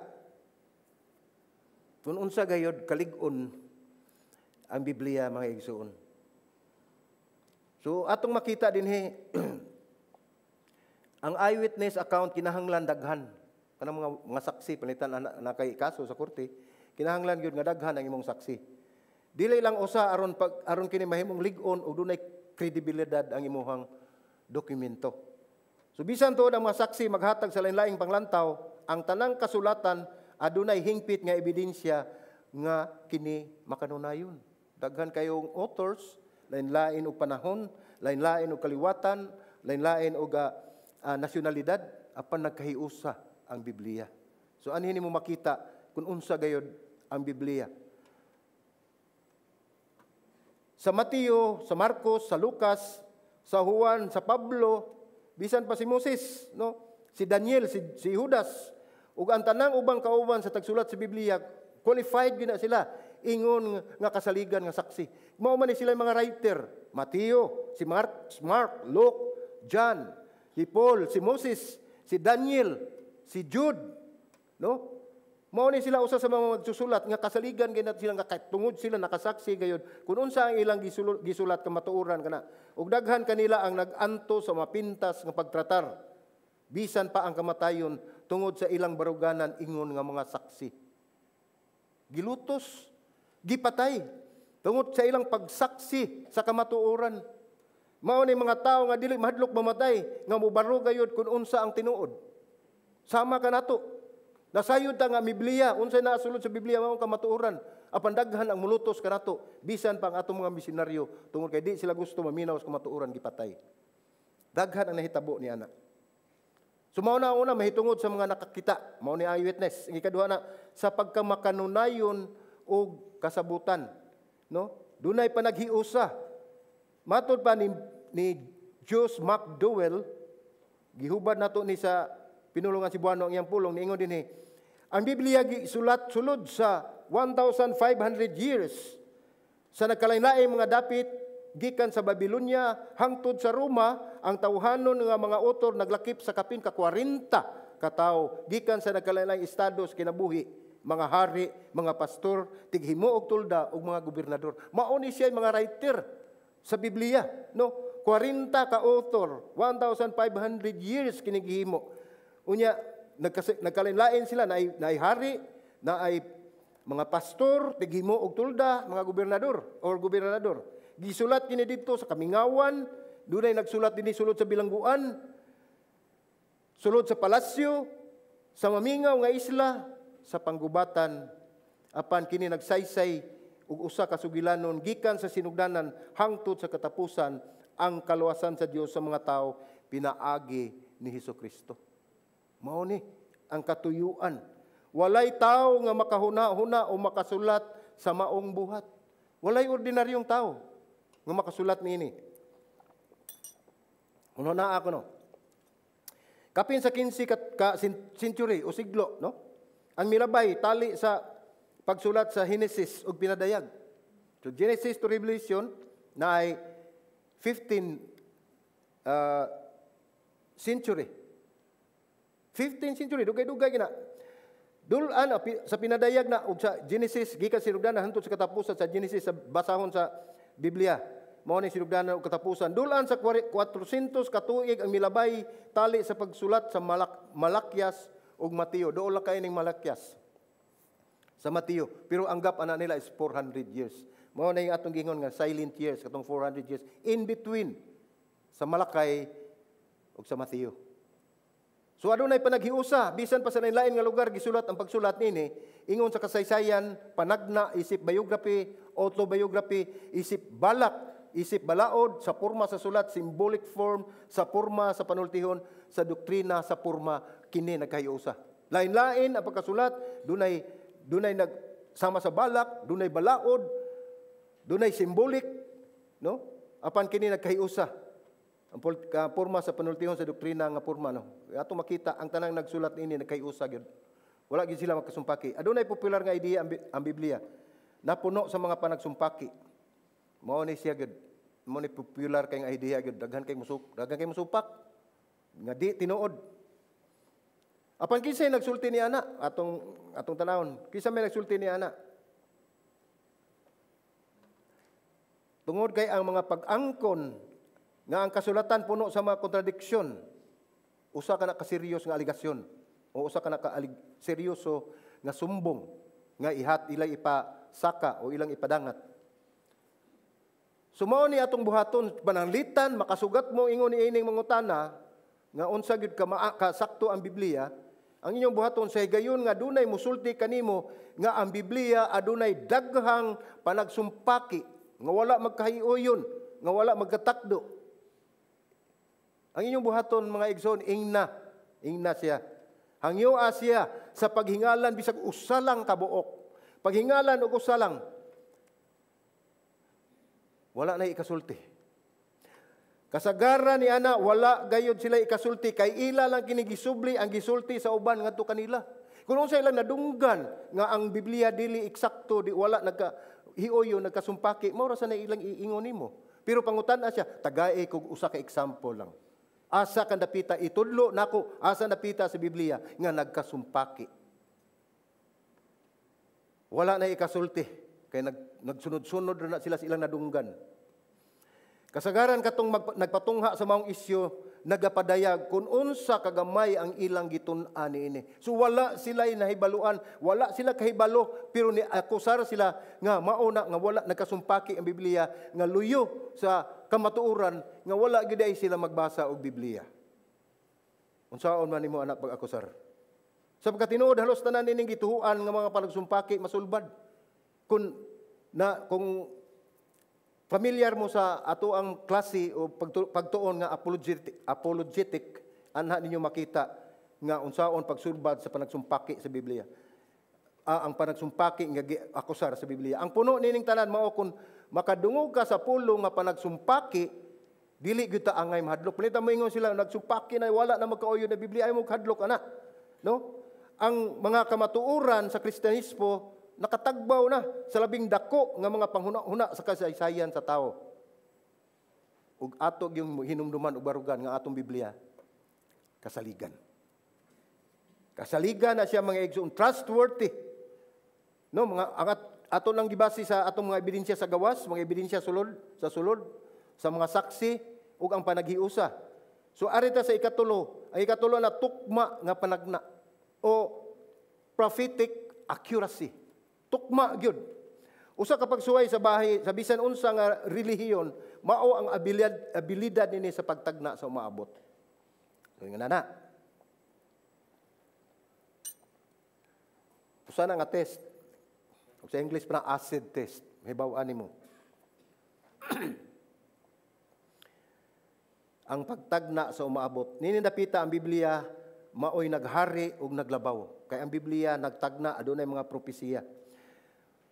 kung unsa gayud kalig-on ang Biblia, mga igsuon. So atong makita dinhi, ang eyewitness account kinahanglan daghan kanang mga saksi. Palitan na kay kaso sa korte, kinahanglan gyud nga daghan ang imong saksi. Dili lang usa, aron pag aron kini mahimong lig-on ug dunay kredibilidad ang imuhang dokumento. So bisan tuod ang mga saksi maghatag sa lain-laing panglantaw, ang tanang kasulatan adunay hingpit nga ebidensya nga kini makanunayon. Daghan kayong authors, lain-lain og panahon, lain-lain og kaliwatan, lain-lain og nasyonalidad, apan nagkahiusa ang Biblia. So anhin nimo makita kung unsa gayod ang Biblia. Sa Mateo, sa Marcos, sa Lucas, sa Juan, sa Pablo, bisan pa si Moses, no? Si Daniel, si Judas, ug ang tanang ubang kauban sa tagsulat sa Biblia, qualified gina sila ingon nga kasaligan nga saksi. Mao man ni sila mga writer, Mateo, si Mark, Luke, John, si Paul, si Moses, si Daniel, si Jude, no? Mao ni sila usa sa mga magsusulat nga kasaligan gid sila nga tungod sila nakasaksi gayud kung unsa ang ilang gisulat kamatuoran kana. Ug daghan kanila ang nag-anto sa mapintas nga pagtratar bisan pa ang kamatayon tungod sa ilang baruganan ingon nga mga saksi. Gilutos, gipatay tungod sa ilang pagsaksi sa kamatuoran. Mao ni mga tawo nga dili mahadlok mamatay nga mobaro gayud kung unsa ang tinuod. Sama kanato. Nasayod ta nga Biblia, unsay naasulod sa Biblia mao kamatuoran. Apan daghan ang mulutos kanato bisan pa ang atong mga misyonaryo tungod kay di sila gusto maminaw sa kamatuoran, gipatay. Daghan ang nahitabo ni ana. So mao na ang una, mahitungod sa mga nakakita, mao ni eyewitness. Ang ikaduha na sa pagkamakanunayon og kasabutan, no? Dunay panaghiusa. Matod pa ni Josh McDowell, gihubad nato ni sa Pinulongan Cebuano ang iyang pulong, niingon dinhi, ang Biblia gisulat sulod sa 1,500 years sa nagkalain-laing mga dapit gikan sa Babylonia hangtod sa Roma. Ang tawhanon nga mga author naglakip sa kapin ka 40 ka tawo gikan sa nagkalain-laing estado sa kinabuhi, mga hari, mga pastor, tighimo og tulda ug mga gobernador. Mao ni siya mga writer sa Biblia, no? 40 ka author, 1,500 years kini gihimo. Unya nagkalain-lain sila, naay hari, naay mga pastor, tighimo og tulda, mga gobernador or gobernador. Gisulat kini didto sa kamingawan, dunay nagsulat dinhi sulod sa bilangguan, sulod sa palasyo, sa mamingaw nga isla, sa panggubatan. Apan kini nagsaysay og usa ka sugilanon gikan sa sinugdanan hangtod sa katapusan, ang kaluwasan sa Dios sa mga tawo pinaagi ni Hesus Kristo. Mao ni ang katuyuan. Walay tao nga makahuna-huna o makasulat sa maong buhat. Walay ordinaryong tao nga makasulat niini. Uno na ako, no. Kapin sa 15 ka century o siglo, no? Ang milabay tali sa pagsulat sa Genesis ug pinadayag. So Genesis to Revelation na ay 15 century. 15 century, dugay-dugay gina. Dulan sa pinadayag na ug sa Genesis gikan sinugdan hangtod sa katapusan sa Genesis, sa basahon sa Biblia. Mao ni sinugdanan og katapusan. Dulaan sa 400 katuig ang milabay tali sa pagsulat sa Malakias ug Mateo. Dool lang kay ning Malakias sa Mateo. Pero ang gap ana nila is 400 years. Mao na yung atong gingon nga silent years, katong 400 years in between sa Malakay ug sa Mateo. So adunay panaghiusa bisan pa sa lain nga lugar gisulat ang pagsulat nini, ingon sa kasaysayan, panagna isip biography, autobiography, isip balak, isip balaod sa porma sa sulat, symbolic form sa porma sa panultihon, sa doktrina sa porma kini nagkahiusa. Lain-lain ang pagkasulat, dunay dunay nagsama sa balak, dunay balaod, dunay symbolic, no? Apan kini nagkahiusa. Ang porma sa panultihon sa doktrina nga porma, no. Ato makita ang tanang nagsulat niini nagkahiusa gyud. Wala gyud sila magkasumpaki. Adunay popular nga idea ang Biblia napuno sa mga panagsumpaki. Mao ni siya gyud. Mao ni popular kay nga idea gyud, daghan kay musupak nga di tinuod. Apan kinsay nagsulti ni ana atong atong tanawon? Kinsa may nagsulti ni ana? Tungod kay ang mga pag-angkon nga ang kasulatan puno sa mga kontradiksyon, usa ka na ka-serious nga aligasyon o usa ka na ka seryoso nga sumbong nga ihat ilay ipasaka o ilang ipadangat. So mao ni atong buhaton pananglitan makasugat mo ingon ni ining mangutana nga unsa gyud ka kasakto ang Biblia. Ang inyong buhaton sa higayon nga dunay musulti kanimo nga ang Biblia adunay daghang panagsumpaki nga wala magkahiuyon, nga wala magkatakdo. Ang inyong buhaton mga igsoon, ingna, ingna siya. Hangyoa siya sa paghingalan bisag usa lang kabuok. Paghingalan og usa lang, wala na ikasulti. Kasagaran ni ana wala gayud sila ikasulti kay ila lang kini gisubli ang gisulti sa uban ngadto kanila. Kung unsa ilang nadunggan nga ang Biblia dili eksakto, di wala nagka hioyo nagkasumpaki, mao ra sa na ilang iingon nimo. Pero pangutan-a siya, tagae kog usa ka example lang. Asa kan dapita itudlo nako, asa napita sa Biblia nga nagkasumpaki. Wala na ikasulti kay nagsunod-sunod ra na sila sa ilang nadunggan. Kasagaran katong nagpatungha sa maong isyu, nagapadayag kung unsa kagamay ang ilang gitun-an niini. So wala sila nahibaluan, wala sila kahibalo, pero ni akusar sila nga mauna nga wala nagkasumpaki ang Biblia, nga luyo sa kamatuoran nga wala gyud ay sila magbasa og Biblia. Unsaon man nimo anak pag-akusar? Sa pagkatinuod halos tanan nining gituhuan nga mga panagsumpaki masulbad. Kung familiar mo sa ato ang klase o pagtuon nga apologetic, anha ninyo makita nga unsaon pagsulbad sa panagsumpaki sa Biblia. Ang panagsumpaki nga akusar sa Biblia. Ang puno nining tanan mao kun makadungog ka sa pulong nga panagsumpaki, dili gyud ta angay mahadlok. Panita mo ingon sila nagsumpaki na wala na magkaoyo na Biblia, ay mo hadlok ana. No? Ang mga kamatuoran sa Kristiyanismo nakatagbaw na sa labing dako nga mga panghuna-huna sa kasaysayan sa tao. Ug ato yung hinumduman ug barugan nga atong Biblia kasaligan. Kasaligan na siya mga igsoon, trustworthy. No, mga ang ato lang gibase sa atong mga ebidensya sa gawas, mga ebidensya sulod, sa sulod, sa mga saksi ug ang panaghiusa. So arita sa ikatulo, ang ikatulo na tukma nga panagna o prophetic accuracy. Tukma gyud. Usa ka pagsuway sa bahay sa bisan unsa nga relihiyon, mao ang abilidad nini sa pagtagna sa umaabot. So nga na. Usa na nga test. O sa English pa na acid test. Hibaw-an nimo. Ang pagtagna sa umaabot. Nini napita ang Biblia maoy naghari ug naglabaw. Kay ang Biblia nagtagna adunay mga propesiya.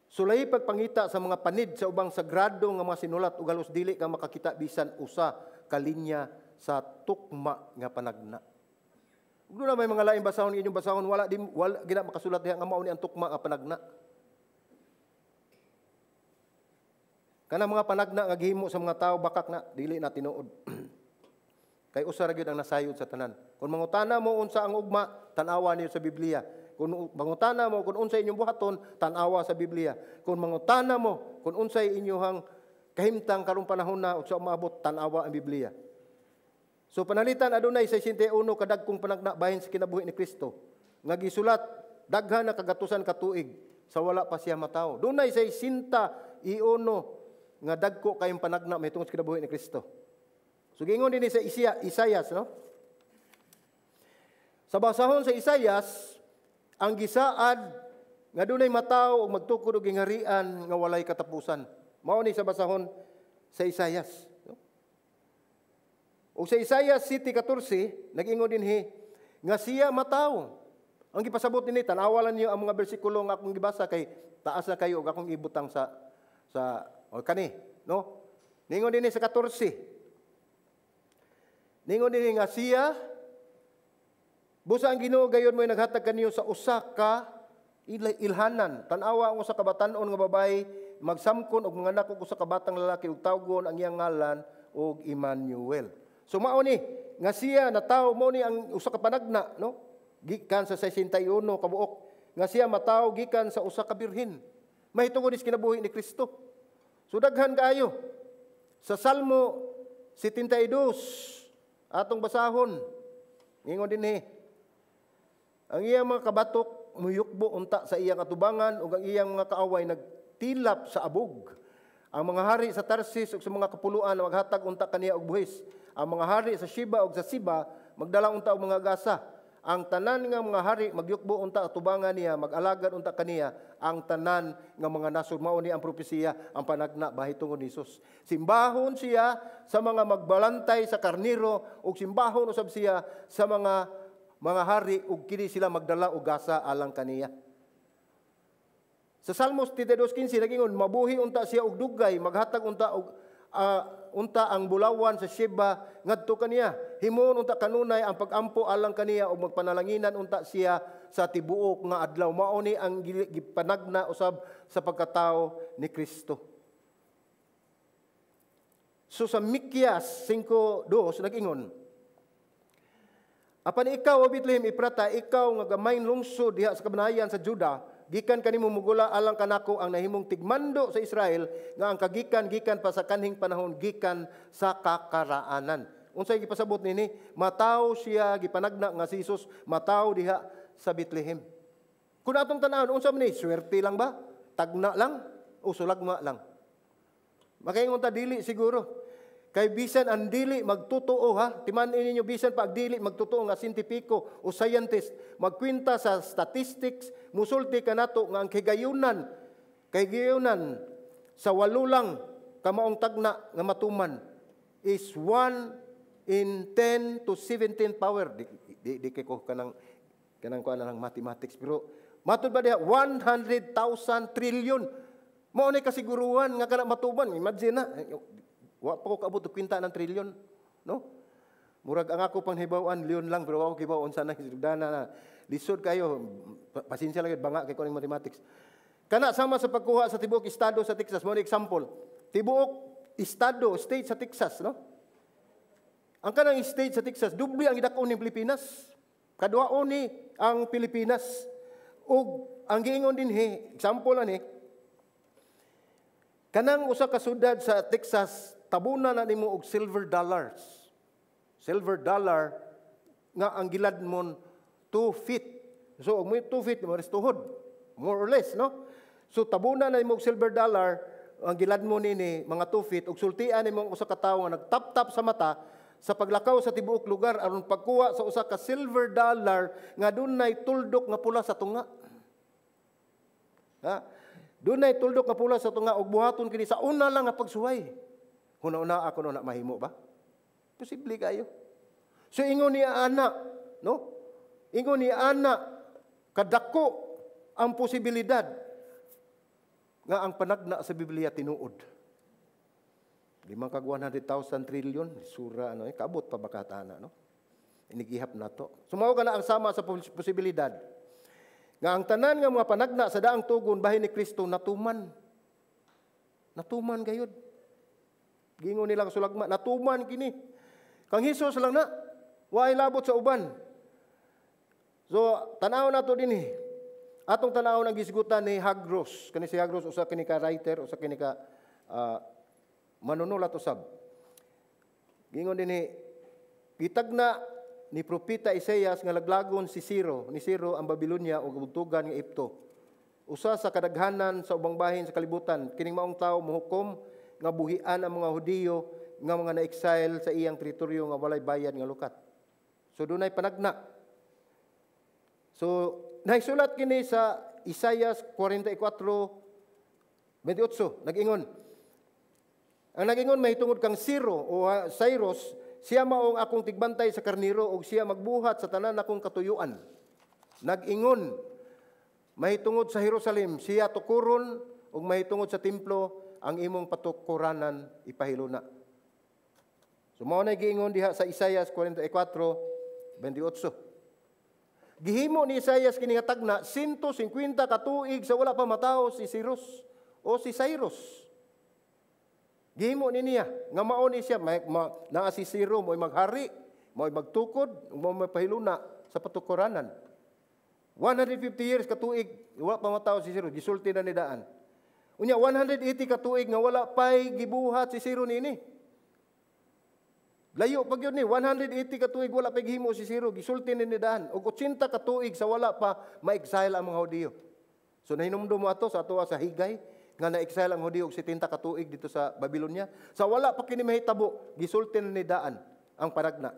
Sulay pagpangita sa mga panid sa ubang sagrado nga mga sinulat ug halos dili ka makakita bisan usa ka linya sa tukma nga panagna. Ug doon na may mga laing basahon inyong basahon, wala gina makasulat diha nga mao ni ang tukma nga panagna. Kana mga panagna nga gihimo sa mga tawo bakak na dili na tinuod. Kay usa ra gyud ang nasayod sa tanan. Kung mangutana mo unsa ang ugma, tan-awa niyo sa Biblia. Kung mangutana mo kung unsay inyong buhaton, tan-awa sa Biblia. Kung mangutana mo kung unsay inyong Kahimtang karong panahon na ug sa umaabot, tan-awa ang Biblia. So panalitan, adunay 61 kadagkong panagna bahin sa kinabuhi ni Kristo nga gisulat daghan na kagatusan ka tuig sa wala pa siya matawo. Dunay 61 nga dagko kayong panagna mahitungod sa kinabuhi ni Kristo. So giingon dinhi sa Isayas, no? Sa basahon sa Isayas, ang gisaad nga dunay matawo ug magtukod og gingharian nga walay katapusan. Mao ni sa basahon sa Isayas. No? O sa Isaiah 7:14, nag-ingon dinhi nga siya matawo. Ang gipasabot dinhi, tan-awa lang niyo ang mga bersikulo nga akong gibasa kay taas na kayo ug akong ibutang sa o kani, no? Ningon dinhi sa 14. Ningon dinhi nga siya, busa ang Ginoo gayon mo'y naghatag kaniyo sa usa ka ilhanan. Tan-awa ang usa ka batan-on nga babayi magsamkon og manganak og usa ka batang lalaki ug tawgon ang iyang ngalan og Emmanuel. So mao ni nga siya natawo, mao ni ang usa ka panagna, no? Gikan sa 61 kabuok nga siya matawo gikan sa usa ka birhen. Mahitungod is kinabuhi ni Kristo. So daghan kaayo. Sa Salmo 72 atong basahon, ingon dinhi, ang iyang mga kabatok muyukbo unta sa iyang atubangan ug ang iyang mga kaaway nagtilap sa abog. Ang mga hari sa Tarsis ug sa mga kapuluan maghatag unta kaniya og buhis. Ang mga hari sa Sheba ug sa Siba magdala unta og mga gasa. Ang tanan nga mga hari magyukbo unta atubangan niya, mag-alagad unta kaniya ang tanan nga mga nasod. Mao ni ang propesiya, ang panagna bahitungod ni Jesus. Simbahon siya sa mga magbalantay sa karniro ug simbahon usab siya sa mga hari ug kini sila magdala og gasa alang kaniya. Sa Salmos 32:15 nagingon, mabuhi unta siya og dugay, maghatag unta og unta ang bulawan sa Sheba ngadto kaniya. Himuon unta kanunay ang pagampo alang kaniya ug magpanalanginan unta siya sa tibuok nga adlaw. Mao ni ang gipanagna usab sa pagkatao ni Kristo. So sa Mikias 5:2 nag-ingon, apan ikaw, O Bethlehem Eprata, ikaw nga gamayng lungsod diha sa kabanayan sa Juda, gikan kanimo mugula alang kanako ang nahimong tigmando sa Israel nga ang kagikan gikan pa sa kanhing panahon, gikan sa kakaraanan. Unsay gipasabot nini? Mataw siya, gipanagna nga si Jesus mataw diha sa Bethlehem. Kung atong tan-awon, unsa man ni? Swerte lang ba? Tagna lang o sulagma lang? Makaingon ta dili siguro. Kay bisan ang dili magtotoo, ha, timan-i ninyo, bisan pa ang dili magtotoo nga siyentipiko o scientist, magkwenta sa statistics, musulti kanato nga ang kahigayunan sa 8 lang kamaong tagna nga matuman is 1 in 10 to 17 power. Di kay ko kanang kuan lang mathematics, pero matud ba diha 100,000 trillion. Mao ni kasiguruhan nga kana matuman. Imagine na. Wa pa ko kaabot og kwinta ng trilyon, no? Murag ang ako pang hibaw-an leon lang, pero wa ko kibaw unsa na dana na. Lisod kayo, pasensya lang gyud, banga kay ko ning mathematics. Kana sama sa pagkuha sa tibuok estado sa Texas, mo ni example. Tibuok estado, state sa Texas, no? Ang kanang state sa Texas, doble ang gidako ning Pilipinas. Kaduhaon ni ang Pilipinas. Ug ang giingon dinhi, example ani, kanang usa ka syudad sa Texas, tabuna na nimo og silver dollars. Silver dollar nga ang giladmon 2 feet. So og mo 2 feet mo tuhod, more or less, no? So tabuna na nimo og silver dollar ang giladmon nini mga 2 feet ug sultian nimo ang usa ka tawo nga nagtap-tap sa mata sa paglakaw sa tibuok lugar aron pagkuha sa usa ka silver dollar nga dunay tuldok nga pula sa tunga. Ha? Dunay tuldok nga pula sa tunga ug buhaton kini sa una lang nga pagsuway. Huna-una ako no na mahimo ba? Posible kayo. So ingon ni ana, no? Ingon ni ana kadako ang posibilidad nga ang panagna sa Biblia tinuod. Lima kag 100,000 trillion, sura ano kabot pa ba katana, no? Inigihap na to. Sumaw ka na ang sama sa posibilidad nga ang tanan nga mga panagna sa daang tugon bahin ni Kristo natuman. Natuman gayud. Gingon nila sulagma, natuman kini. Kang Hesus lang na, waay labot sa uban. So, tan-aw nato dinhi. Atong tan-aw ang gisgutan ni Hagros. Kani si Hagros usa kini ka writer, usa kini ka Manunulat usab. Gingon dinhi, gitagna ni Propeta Isaias nga laglagon si Ciro, ni Ciro ang Babylonia o kabugtugan nga Epto. Usa sa kadaghanan sa ubang bahin sa kalibutan, kining maong tawo mohukom nga buhian ang mga Hudiyo nga mga na-exile sa iyang teritoryo nga walay bayad nga lukat. So dunay panagna. So naisulat kini sa Isaias 44:28, nag-ingon. Ang nag-ingon mahitungod kang Ciro o Cyrus, siya maong akong tigbantay sa karniro ug siya magbuhat sa tanan akong katuyuan. Nag-ingon mahitungod sa Jerusalem, siya tukuron, ug mahitungod sa templo, ang imong patukuranan ipahiluna. So mao na giingon diha sa Isaias 44:28. Gihimo ni Isaias kini nga tagna 150 ka tuig sa wala pa matawo si Cyrus o si Cyrus. Gihimo ni niya nga mao ni siya naa si Ciro, mo'y maghari, mo'y magtukod, mo'y mapahiluna sa patukuranan. 150 years katuig wala pa matawo si Ciro, gisulti na ni daan. Unya 180 katuig nga wala pay gibuhat si Ciro niini. Layo pag yun ni, 180 katuig wala pa gihimo si Ciro, gisulti ni daan. Og 80 katuig sa wala pa ma-exile ang mga Hudiyo. So nahinumdum mo ato sa atoa sa Haggai, nga na-exile ang Hudiyo og 70 katuig dito sa Babylonia. Sa wala pa kini mahitabo, gisulti ni daan ang panagna.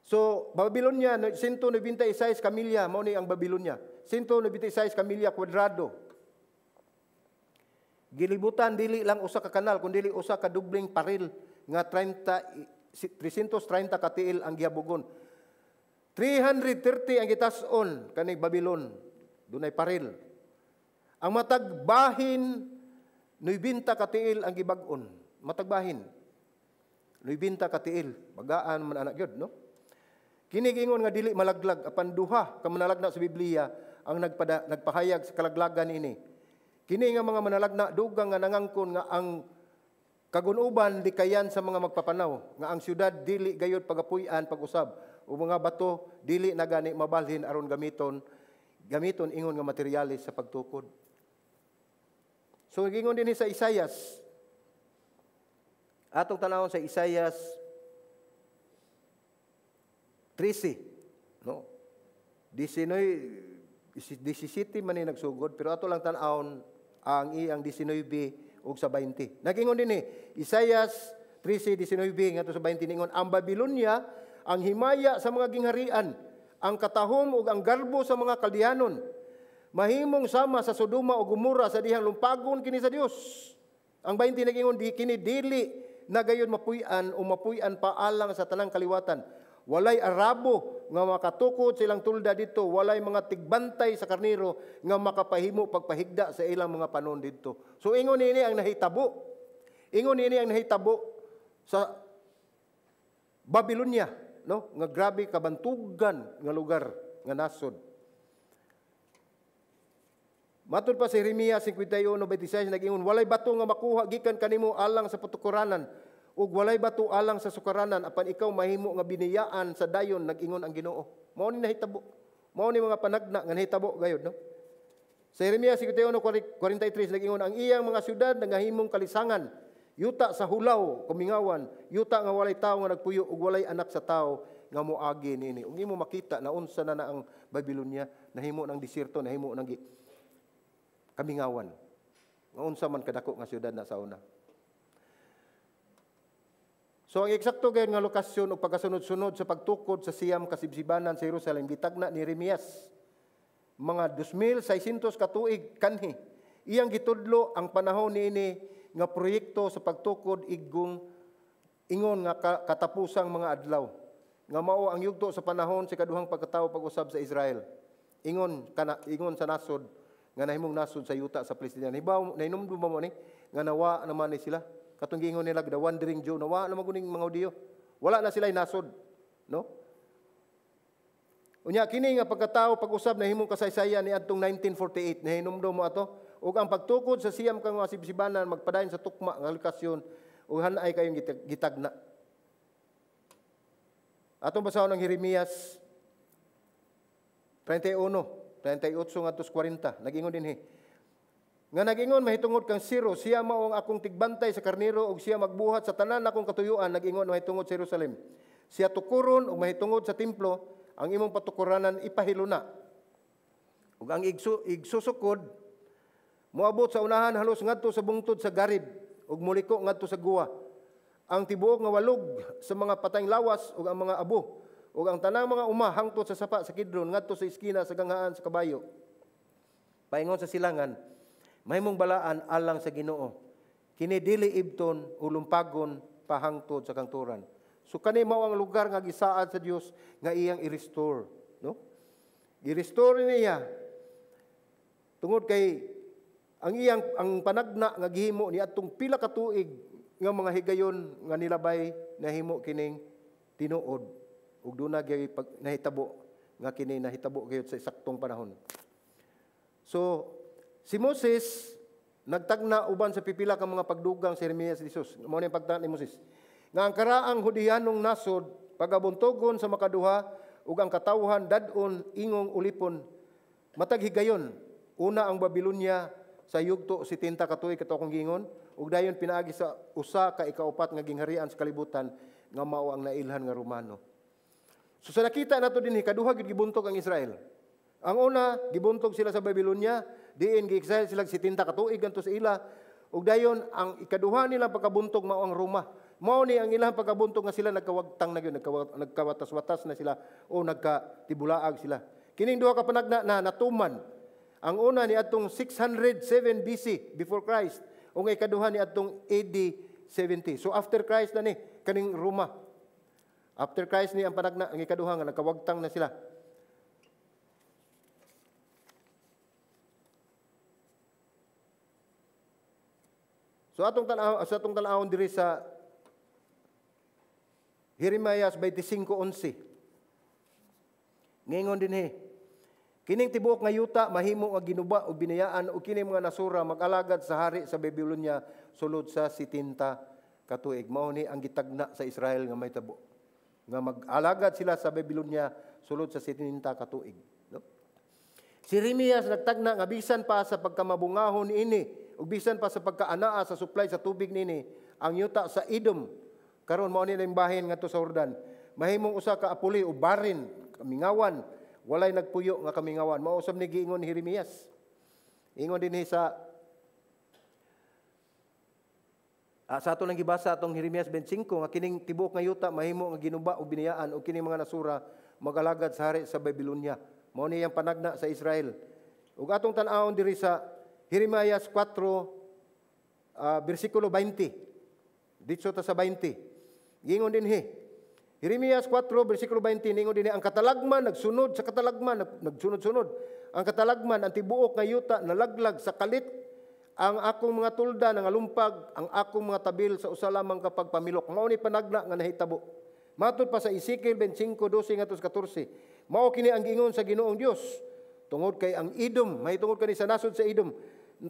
So, Babylonia, 196 kamilya, mao ni ang Babylonia. 196 kamilya kwadrado. Gilibutan dili lang usa ka kanal, kundi usa ka dubling paril nga 330 katiil ang gihabugon. 330 ang gitas-on kaning Babylon. Dunay paril. Ang matag bahin 90 katiil ang gibag-on. Matag bahin 90 katiil. Bagaan man anak gyud, no? Kini giingon nga dili malaglag, apan duha ka manalagna sa Biblia ang nagpahayag sa kalaglagan ini. Kini nga mga manalagna dugang nga nangangkon nga ang kagunuban likayan sa mga magpapanaw, nga ang syudad dili gayud pagapuy-an pag-usab o mga bato dili na gani mabalhin aron gamiton gamiton ingon nga materyales sa pagtukod. So giingon dinhi sa Isaias. Atong tanawon sa Isaias 13, no? 19, 17 man ni nagsugod, pero ato lang tan-awon ang iyang 19 ug sa 20. Nagingon dinhi Isaias 13:19 ngadto sa 20, ningon ang Babylonia, ang himaya sa mga gingharian, ang katahom ug ang garbo sa mga Kaldeanon, mahimong sama sa Sodoma ug Gomora sa dihang lumpagon kini sa Dios. Ang 20 nagingon di kini dili na gayon mapuy-an o mapuy-an pa alang sa tanang kaliwatan. Walay Arabo nga makatukod sa ilang tulda dito, walay mga tigbantay sa karniro nga makapahimo pagpahigda sa ilang mga panon didto. So ingon niini ang nahitabo. Ingon niini ang nahitabo sa Babylonia, no? Nga grabe kabantugan nga lugar nga nasod. Matud pa sa Jeremias 51:26, nag-ingon, walay bato nga makuha gikan kanimo alang sa patukuranan ug walay bato alang sa sukaranan, apan ikaw mahimo nga biniyaan sa dayon, nag-ingon ang Ginoo. Mao ni nahitabo. Mao ni mga panagna nga nahitabo gayud, no? Sa Jeremias 51:43, nag-ingon ang iyang mga syudad nagahimong kalisangan, yuta sa hulaw, kumingawan, yuta nga walay tawo nga nagpuyo ug walay anak sa tawo nga moagi niini. Ug imo makita na unsa na na ang Babylonia, nahimo ng disyerto, nahimo ng kamingawan. Nga unsa man kadako nga syudad na sa una. So ang eksakto gayon nga lokasyon o pagkasunod-sunod sa pagtukod sa siyam kasibsibanan sa Jerusalem gitagna ni Jeremias mga 2600 katuig kanhi. Iyang gitudlo ang panahon niini nga proyekto sa pagtukod iggong ingon nga katapusang mga adlaw nga mao ang yugto sa panahon sa kaduhang pagkatawo pag-usab sa Israel. Ingon kana, ingon sa nasod nga nahimong nasod sa yuta sa Palestina. Hibaw nahinumdum ba mo ni nga nawa naman ni sila? Katong giingon nila the wandering Jew, nawa naman guning mga Hudiyo. Wala na sila nasod, no? Unya kini nga pagkatao pag-usab nahimong kasaysayan ni adtong 1948, nahinumdum mo ato? Ug ang pagtukod sa siyam ka mga sibsibanan magpadayon sa tukma nga lokasyon ug hanay kayong gitagna. Atong basahon ang Jeremias 31, 38 ngadto sa 40. Nag-ingon dinhi. Nga nag-ingon mahitungod kang Cyrus, siya mao ang akong tigbantay sa karnero ug siya magbuhat sa tanan akong katuyuan, nag-ingon mahitungod sa Jerusalem. Siya tukuron ug mahitungod sa templo, ang imong patukuranan ipahiluna. Ug ang igsusukod moabot sa unahan halos ngadto sa bungtod sa Garib ug muliko ngadto sa guwa. Ang tibuok nga walog sa mga patayng lawas ug ang mga abo ug ang tanang mga uma hangtod sa sapa sa Kidron ngadto sa iskina sa ganghaan sa kabayo. Paingon sa silangan, mahimong balaan alang sa Ginoo. Kini dili ibton o lumpagon pahangtod sa kangturan. So kani mao ang lugar nga gisaad sa Dios nga iyang i-restore, no? I-restore niya tungod kay ang iyang ang panagna nga gihimo ni adtong pila ka tuig nga mga higayon nga nilabay nahimo kining tinuod ug duna gyud nahitabo nga kini nahitabo gyud sa saktong panahon. So si Moses nagtagna uban sa pipila ka mga pagdugang si Jeremias Jesus. Mao ni pagtagna ni Moses nga ang karaang Hudiyanong nasod pagabuntogon sa makaduha ug ang katawhan dad-on ingong ulipon matag higayon. Una ang Babylonia sa yugto 70 ka tuig kato akong giingon ug dayon pinaagi sa usa ka ikaupat nga gingharian sa kalibutan nga mao ang nailhan nga Romano. So sa nakita nato dinhi kaduha gyud gibuntog ang Israel. Ang una gibuntog sila sa Babylonia, diin gi-exile sila 70 ka tuig ngadto sa ila ug dayon ang ikaduha nila pagkabuntog mao ang Roma. Mao ni ang ilang pagkabuntog nga sila nagkawagtang na gyud, nagkawatas-watas na sila o nagkatibulaag sila. Kining duha ka panagna na natuman. Ang una ni adtong 607 BC, before Christ, ug ang ikaduha ni adtong AD 70. So after Christ na ni kaning Roma. After Christ ni ang panagna ang ikaduha nga nagkawagtang na sila. So atong tan-aw, sa atong tan-awon diri sa Jeremias 25:11. Ngingon dinhi, kining tibuok nga yuta mahimo nga ginuba o binayaan o kini mga nasura mag-alagad sa hari sa Babylonia sulod sa 70 ka tuig. Mao ni ang gitagna sa Israel nga may tabo nga mag-alagad sila sa Babylonia sulod sa 70 ka tuig, no? Si Jeremias nagtagna nga bisan pa sa pagkamabungahon niini ug bisan pa sa pagkaanaa sa supply sa tubig niini ang yuta sa Edom karon mao ni ang bahin ngadto sa Jordan mahimong usa ka apuli o barin kamingawan, walay nagpuyo nga kamingawan. Mao usab ni giingon ni Jeremias. Ingon dinhi sa sa ato lang gibasa atong Jeremias 25 nga kining tibuok nga yuta mahimo nga ginuba o binayaan o kining mga nasura magalagad sa hari sa Babylonia. Mao ni ang panagna sa Israel. Ug atong tan-awon diri sa Jeremias 4 bersikulo 20. Ditso ta sa 20. Giingon dinhi Jeremias 4 bersikulo 20 ningon dinhi ang katalagman nagsunod sa katalagman, nagsunod-sunod. Ang katalagman ang tibuok nga yuta nalaglag sa kalit, ang akong mga tulda nangalumpag, ang akong mga tabil sa usa lamang kapag pamilok. Mao ni panagna nga nahitabo. Matud pa sa Ezekiel 25:12 ngadto sa 14. Mao kini ang giingon sa Ginoong Dios tungod kay ang Edom, mahitungod kani sa nasod sa Edom.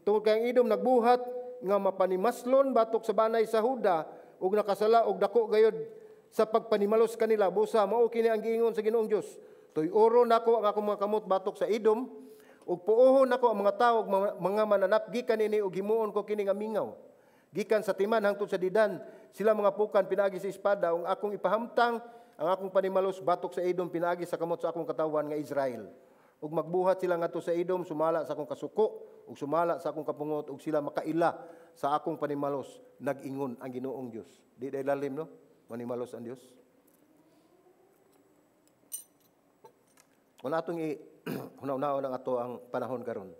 Tungod kay ang Edom nagbuhat nga mapanimaslon batok sa banay sa Huda ug nakasala og dako gayod sa pagpanimalos kanila. Busa mao kini ang giingon sa Ginoong Dios. Tuy-oro nako ang akong mga kamot batok sa Edom ug puohon nako ang mga tawo ug mga mananap gikan nini ug himuon ko kini nga mingaw. Gikan sa Timan hangtod sa Didan sila mga pukan pinaagi sa espada ug akong ipahamtang ang akong panimalos batok sa Edom pinaagi sa kamot sa akong katawhan nga Israel. Ug magbuhat sila ngadto sa Edom sumala sa akong kasuko ug sumala sa akong kapungot ug sila makaila sa akong panimalos, nag-ingon ang Ginoong Dios. Di day lalim, no? Manimalos ang Dios. Kung atong hunaw-hunaon ang ato ang panahon karon.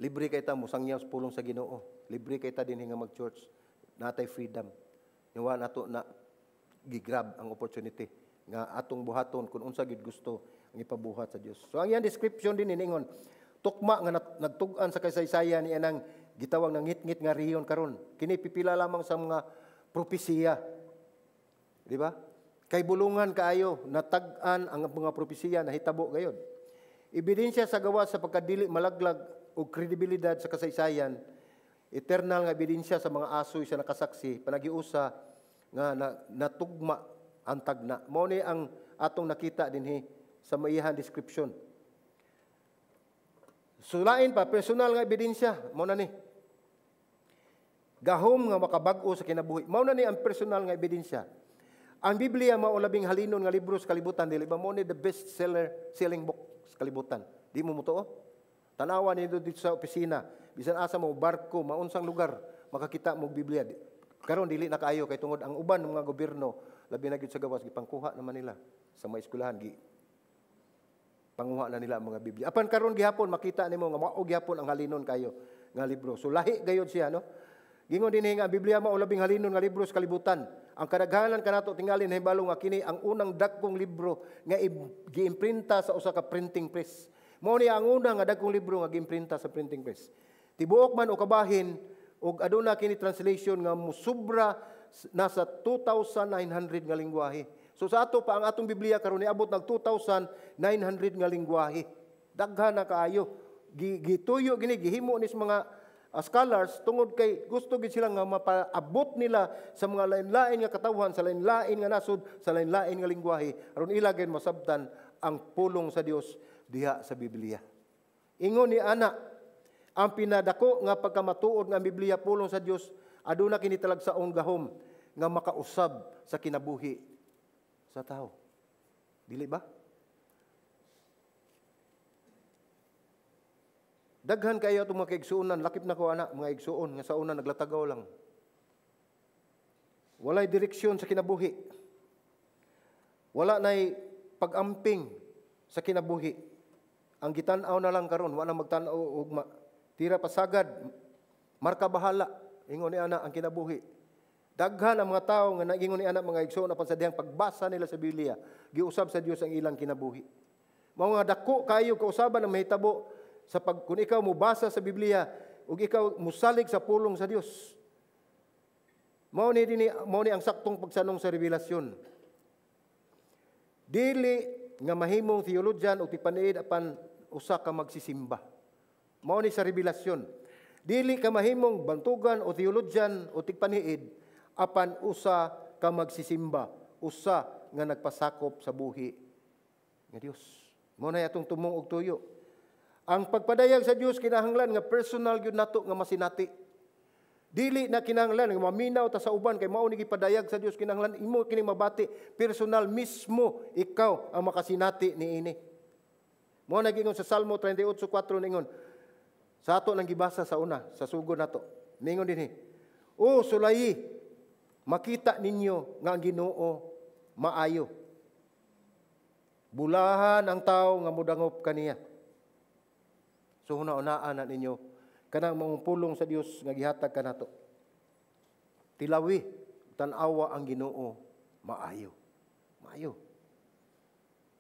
Libre kay ta mosangyaw sa pulong sa Ginoo. Libre kay ta dinhi nga mag-church. Natay freedom. Wa nato na gigrab ang opportunity nga atong buhaton kung unsa gyud gusto ang ipabuhat sa Dios. So ang iyang description din ningon tukma nga nagtug-an sa kasaysayan ni anang gitawag nga ngitngit nga rehiyon karon. Kini pipila lamang sa mga propesiya. Di ba? Kay bulungan kaayo natag-an ang mga propesiya nahitabo gayod. Ebidensya sa gawas sa pagkadili malaglag og kredibilidad sa kasaysayan, eternal nga ebidensya sa mga asoy sa nakasaksi panagiusa nga natugma ang tagna. Mao ni ang atong nakita dinhi sa maiyahan description. Sulain pa, personal nga ebidensya, mao na ni. Gahom nga makabag-o sa kinabuhi. Mao na ni ang personal nga ebidensya. Ang Biblia mao labing halinon nga libro sa kalibutan, dili ba? Mao ni the best selling book sa kalibutan. Di mo motuo? Tanawa nito dito sa opisina, bisan asa mo barko, maunsang lugar, makakita mo Biblia. Karon dili na kaayo kay tungod ang uban ng mga gobyerno, labi na gyud sa gawas, gipangkuha naman nila sa mga eskwelahan, gi panguha na nila ang mga Biblia. Apan karon gihapon makita nimo nga mao gihapon ang halinon kayo nga libro. So lahi gayud siya, no? Gingon dinhi nga ang Biblia mao labing halinon nga libro sa kalibutan. Ang kadaghanan kanato tingali nahibalo nga kini ang unang dagkong libro nga giimprinta sa usa ka printing press. Mao ni ang una nga dagkong libro nga giimprinta sa printing press. Tibuok man o kabahin og aduna kini translation nga musubra nasa 2,900 nga lingwahe. So sa ato pa ang atong Biblia karon niabot nag 2,900 nga lingwahe. Daghan na kaayo. Gituyo gini, gihimo ni sa mga scholars tungod kay gusto gid sila nga mapaabot nila sa mga lain-lain nga katawhan, sa lain-lain nga nasod, sa lain-lain nga lingwahe aron ila gid masabtan ang pulong sa Dios diha sa Biblia. Ingon ni ana, ang pinadako nga pagkamatuod nga ang Biblia pulong sa Dios, aduna kini talagsaong gahom nga makausab sa kinabuhi sa tao. Dili ba? Daghan kayo itong mga kaigsuonan, lakip na ko ana, mga igsuon, nga sa una naglatagaw lang. Walay direksyon sa kinabuhi. Wala na'y pag-amping sa kinabuhi. Ang gitan-aw na lang karon, wala magtan-aw ugma. Tira pasagad, marka bahala, ingon ni ana ang kinabuhi. Daghan ang mga tao nga nagingon ni ana mga igsuon apan sa dihang pagbasa nila sa Biblia, giusab sa Dios ang ilang kinabuhi. Mao nga dako kayo kausaban ang mahitabo sa pag, kung ikaw mobasa sa Biblia ug ikaw mosalig sa pulong sa Dios. Mao ni dinhi, mao ni ang saktong pagsanong sa revelasyon. Dili nga mahimong theologian o tigpaniid apan usa ka magsisimba. Mao ni sa revelasyon. Dili ka mahimong bantugan o theologian o tigpaniid apan usa ka magsisimba, usa nga nagpasakop sa buhi nga Dios. Mao na atong tumong og tuyo. Ang pagpadayag sa Dios kinahanglan nga personal gyud nato nga masinati. Dili na kinahanglan nga maminaw ta sa uban kay mao ni gipadayag sa Dios, kinahanglan imo kini mabati personal mismo, ikaw ang makasinati niini. Mao na giingon sa Salmo 38:4, ningon sa ato nang gibasa sa una sa sugod nato. Ningon dinhi, O sulayi, makita ninyo nga ang Ginoo maayo. Bulahan ang tawo nga modangop kaniya. So huna-hunaan na ninyo kanang mga pulong sa Dios nga gihatag kanato. Tilawi, tan-awa ang Ginoo maayo. Maayo.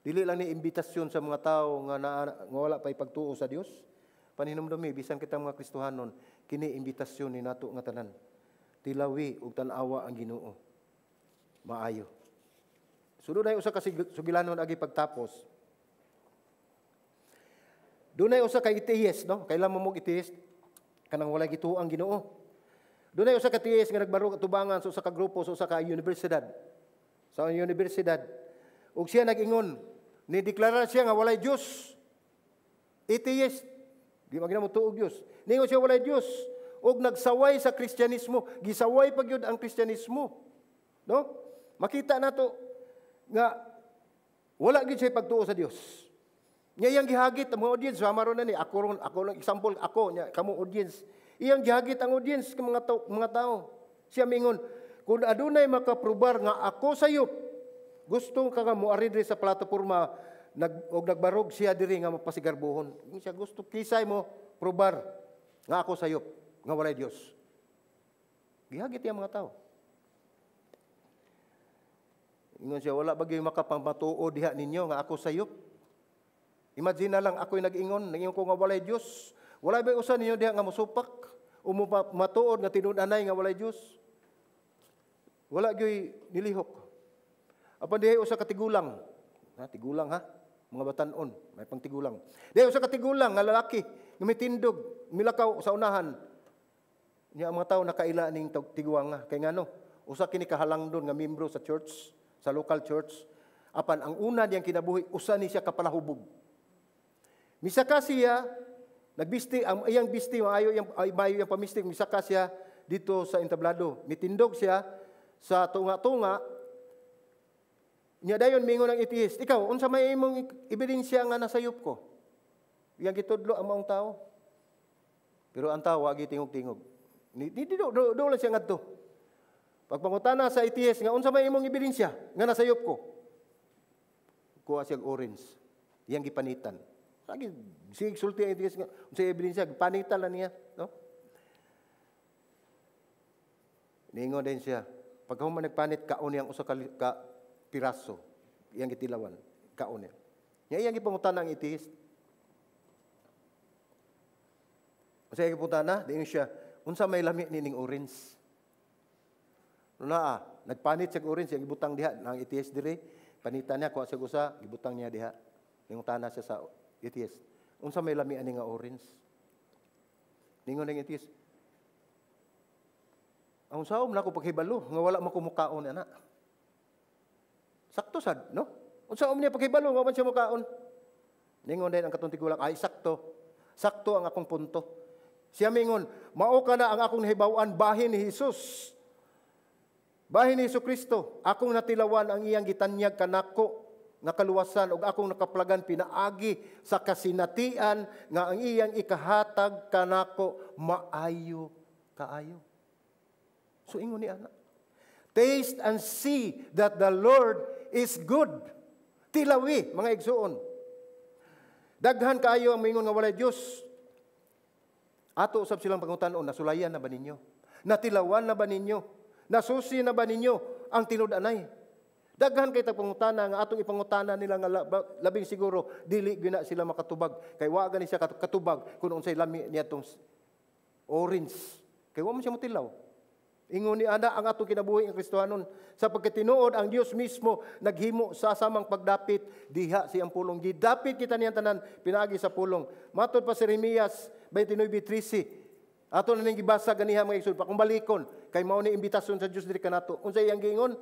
Dili lang ni imbitasyon sa mga tao nga, nga wala pa ipagtuo sa Dios. Paninumdumi bisan kita mga Kristohanon, kini imbitasyon ni nato nga tanan. Tilawi ug tan-awa ang Ginoo maayo. So dunay usa ka sugilanon agi pagtapos. Dunay usa ka atheist, no? Kailan mo mog atheist? Kanang walay gituo ang Ginoo. Dunay usa ka atheist nga nagbarog atubangan sa usa ka grupo sa usa ka universidad. Sa universidad. Ug siya nag-ingon, ni-deklarar siya nga walay Dios. Atheist. Di man mo tuog Dios. Ningon siya walay Dios. Ug nagsaway sa Kristyanismo, gisaway pa gyud ang Kristyanismo. No? Makita nato nga wala gyud siya pagtuo sa Dios. Nya iyang gihagit ang mga audience, sama ron na ni, ako ron, ako lang example, ako, nya, kamo audience. Iyang gihagit ang audience ng mga tao. Siya mingon, kung adunay makaprobar nga ako sayop, gusto ka nga moari diri sa plataporma, og nagbarog siya diri nga mapasigarbuhon. Ingon siya, gusto kisay mo probar nga ako sayop, nga walay Dios. Gihagit iyang mga tao. Ingon siya, wala ba gyud makapamatuo diha ninyo nga ako sayop? Imagine na lang, ako'y nag-ingon, nag-ingon ko nga walay Diyos. Walay ba'y usa ninyo diha nga mosupak? O matuod nga tinud-anay nga walay Diyos? Wala gyoy nilihok. Apan dihay usa ka tigulang. Ha, tigulang ha? Mga batan-on, may pangtigulang. Dihay usa ka tigulang nga lalaki, nga may tindog, milakaw sa unahan. Niya ang mga tao nakaila ning tiguang nga. Kay ngano, usa kini kahalangdon nga membro sa church, sa local church. Apan ang una niyang kinabuhi, usa ni siya kapalahubog. Misaka siya, Nagbisti ang iyang bisti, maayo iyang ay, maayo iyang pamistik, misaka siya dito sa entablado. Mitindog siya sa tunga-tunga. Nya dayon mingon ang atheist, "Ikaw, unsa may imong ebidensya nga nasayop ko?" Iyang gitudlo ang maong tao. Pero ang tao wa tingog-tingog. Ni di do, do, do lang siya ngadto. Pagpangutana sa atheist nga unsa may imong ebidensya nga nasayop ko? Kuha siya og orange. Iyang gipanitan. Lagi sige sulti ang atheist nga unsa ebidensya, gipanitan lang niya, no? Niingon din siya, pagka human nagpanit, kaon niyang usa ka piraso, iyang gitilawan, kaon niya. Nya iyang gipangutana ang atheist. Unsa iyang gipangutana? Diingon siya, unsa may lami nining orange? No naa, nagpanit siya og orange, iyang gibutang diha ang atheist dire, panitan niya, kuha siya usa, gibutang niya diha. Ningutana siya sa atheist, unsa may lami ani nga orange? Ningon ang atheist, ang saom na ako paghibalo, nga wala man ko mukaon ana. Sakto sad, no? Unsa niya paghibalo nga man siya mukaon? Ningon din ang katong tigulang, ay sakto. Sakto ang akong punto. Siya mingon, mao ka na ang akong nahibaw-an bahin ni Jesus. Bahin ni Hesus Kristo, akong natilawan ang iyang gitanyag kanako nga kaluwasan ug akong nakaplagan pinaagi sa kasinatian nga ang iyang ikahatag kanako maayo kaayo. So ingon ni ana, taste and see that the Lord is good. Tilawi, mga igsuon. Daghan kaayo ang mingon nga walay Dios. Ato usab silang pangutan-on, nasulayan na ba ninyo? Natilawan na ba ninyo? Nasusi na ba ninyo ang tinud-anay? Daghan kay tag pangutana nga atong ipangutana nila nga labing siguro dili gyud na sila makatubag kay wa gani siya katubag kung unsay lami niya tong orange kay wa man siya motilaw. Ingon ni ana ang atong kinabuhi ang Kristohanon sa pagkatinuod ang Dios mismo naghimo sa samang pagdapit diha siyang pulong. Gidapit kita niyang tanan pinaagi sa pulong. Matod pa si Jeremias 29:13. Ato na ning gibasa ganiha, mga igsoon, pakong balikon kay mao ni imbitasyon sa Dios diri kanato. Unsa iyang giingon?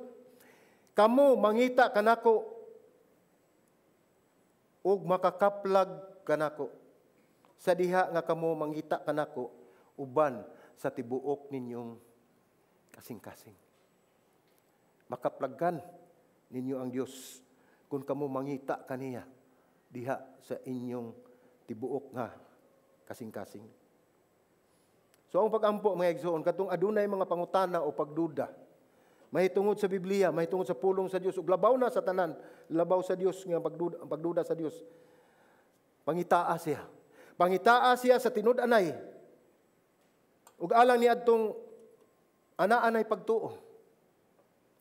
Kamo mangita kanako ug makakaplag kanako. Sa diha nga kamo mangita kanako uban sa tibuok ninyong kasing-kasing. Makaplagan ninyo ang Dios kung kamo mangita kaniya diha sa inyong tibuok nga kasing-kasing. So ang pag-ampo, mga igsoon, katong adunay mga pangutana o pagduda mahitungod sa Biblia, mahitungod sa pulong sa Dios, ug labaw na sa tanan, labaw sa Dios nga pagduda, ang pagduda sa Dios. Pangitaa siya. Pangitaa siya sa tinud-anay. Ug alang ni adtong ana-anay pagtuo.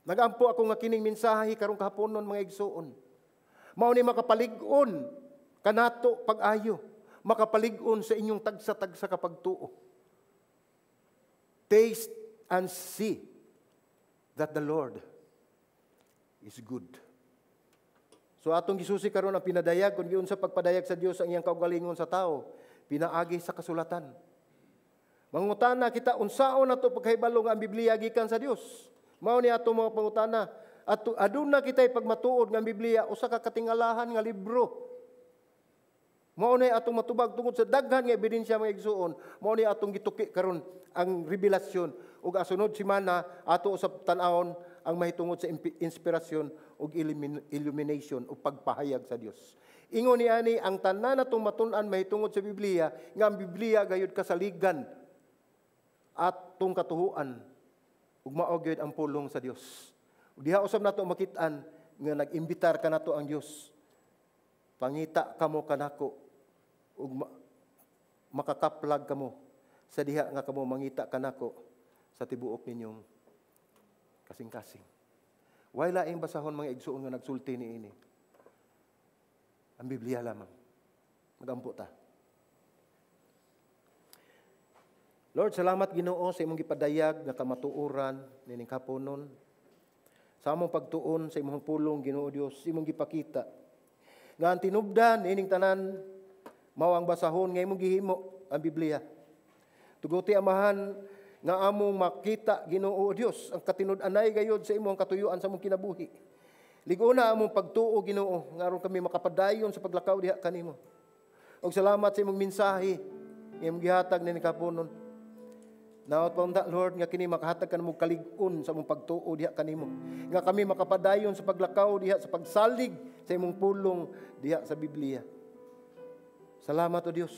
Nagampo ako nga kining mensahe karong kahaponon, mga igsoon. Mao ni makapalig-on kanato pag-ayo, makapalig-on sa inyong tagsa-tagsa ka pagtuo. Taste and see that the Lord is good. So atong gisusi karon ang pinadayag kung giunsa pagpadayag sa Dios ang iyang kaugalingon sa tao, pinaagi sa kasulatan. Mangutana kita unsaon nato pagkahibalo nga ang Biblia gikan sa Dios. Mao ni ato mga pangutana. At aduna kita'y pagmatuod nga ang Biblia usa ka katingalahan nga libro. Mao ni atong matubag tungod sa daghan nga ebidensya, mga igsuon. Mao ni atong gituki karon ang revelasyon ug asunod semana ato usab tan-awon ang mahitungod sa inspirasyon ug illumination o pagpahayag sa Dios. Ingon ni ani ang tanan natong matun-an mahitungod sa Biblia nga ang Biblia gayud kasaligan atong katuhuan ug mao gyud ang pulong sa Dios. Ug diha usab nato makit-an nga nag-imbitar kanato ang Dios. Pangita kamo kanako ug makakaplag kamo sa diha nga kamo mangita kanako sa tibuok ninyong kasing-kasing. Way laing basahon, mga igsuon, nga nagsulti niini. Ang Biblia lamang. Magampo ta. Lord, salamat Ginoo sa imong gipadayag nga kamatuoran nining kaponon. Sa among pagtuon sa imong pulong, Ginoo Dios, imong gipakita nga ang tinubdan nining tanan mao ang basahon nga imong gihimo, ang Biblia. Tuguti, Amahan, nga among makita, Ginoo Dios, ang katinud-anay gayod sa imong katuyuan sa among kinabuhi. Liguna among pagtuo, Ginoo, nga aron kami makapadayon sa paglakaw diha kanimo. Og salamat sa imong mensahe. Imong gihatag ni kapunon. Naot pa unta, Lord, nga kini makahatag kanamo kalig-on sa among pagtuo diha kanimo. Nga kami makapadayon sa paglakaw diha sa pagsalig sa imong pulong diha sa Biblia. Salamat, O Dios.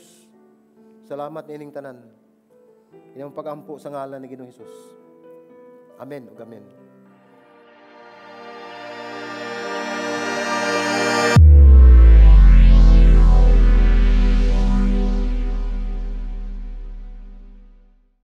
Salamat niining tanan. Inyong pagampo sa ngalan ni Ginoong Hesus. Amen ug amen.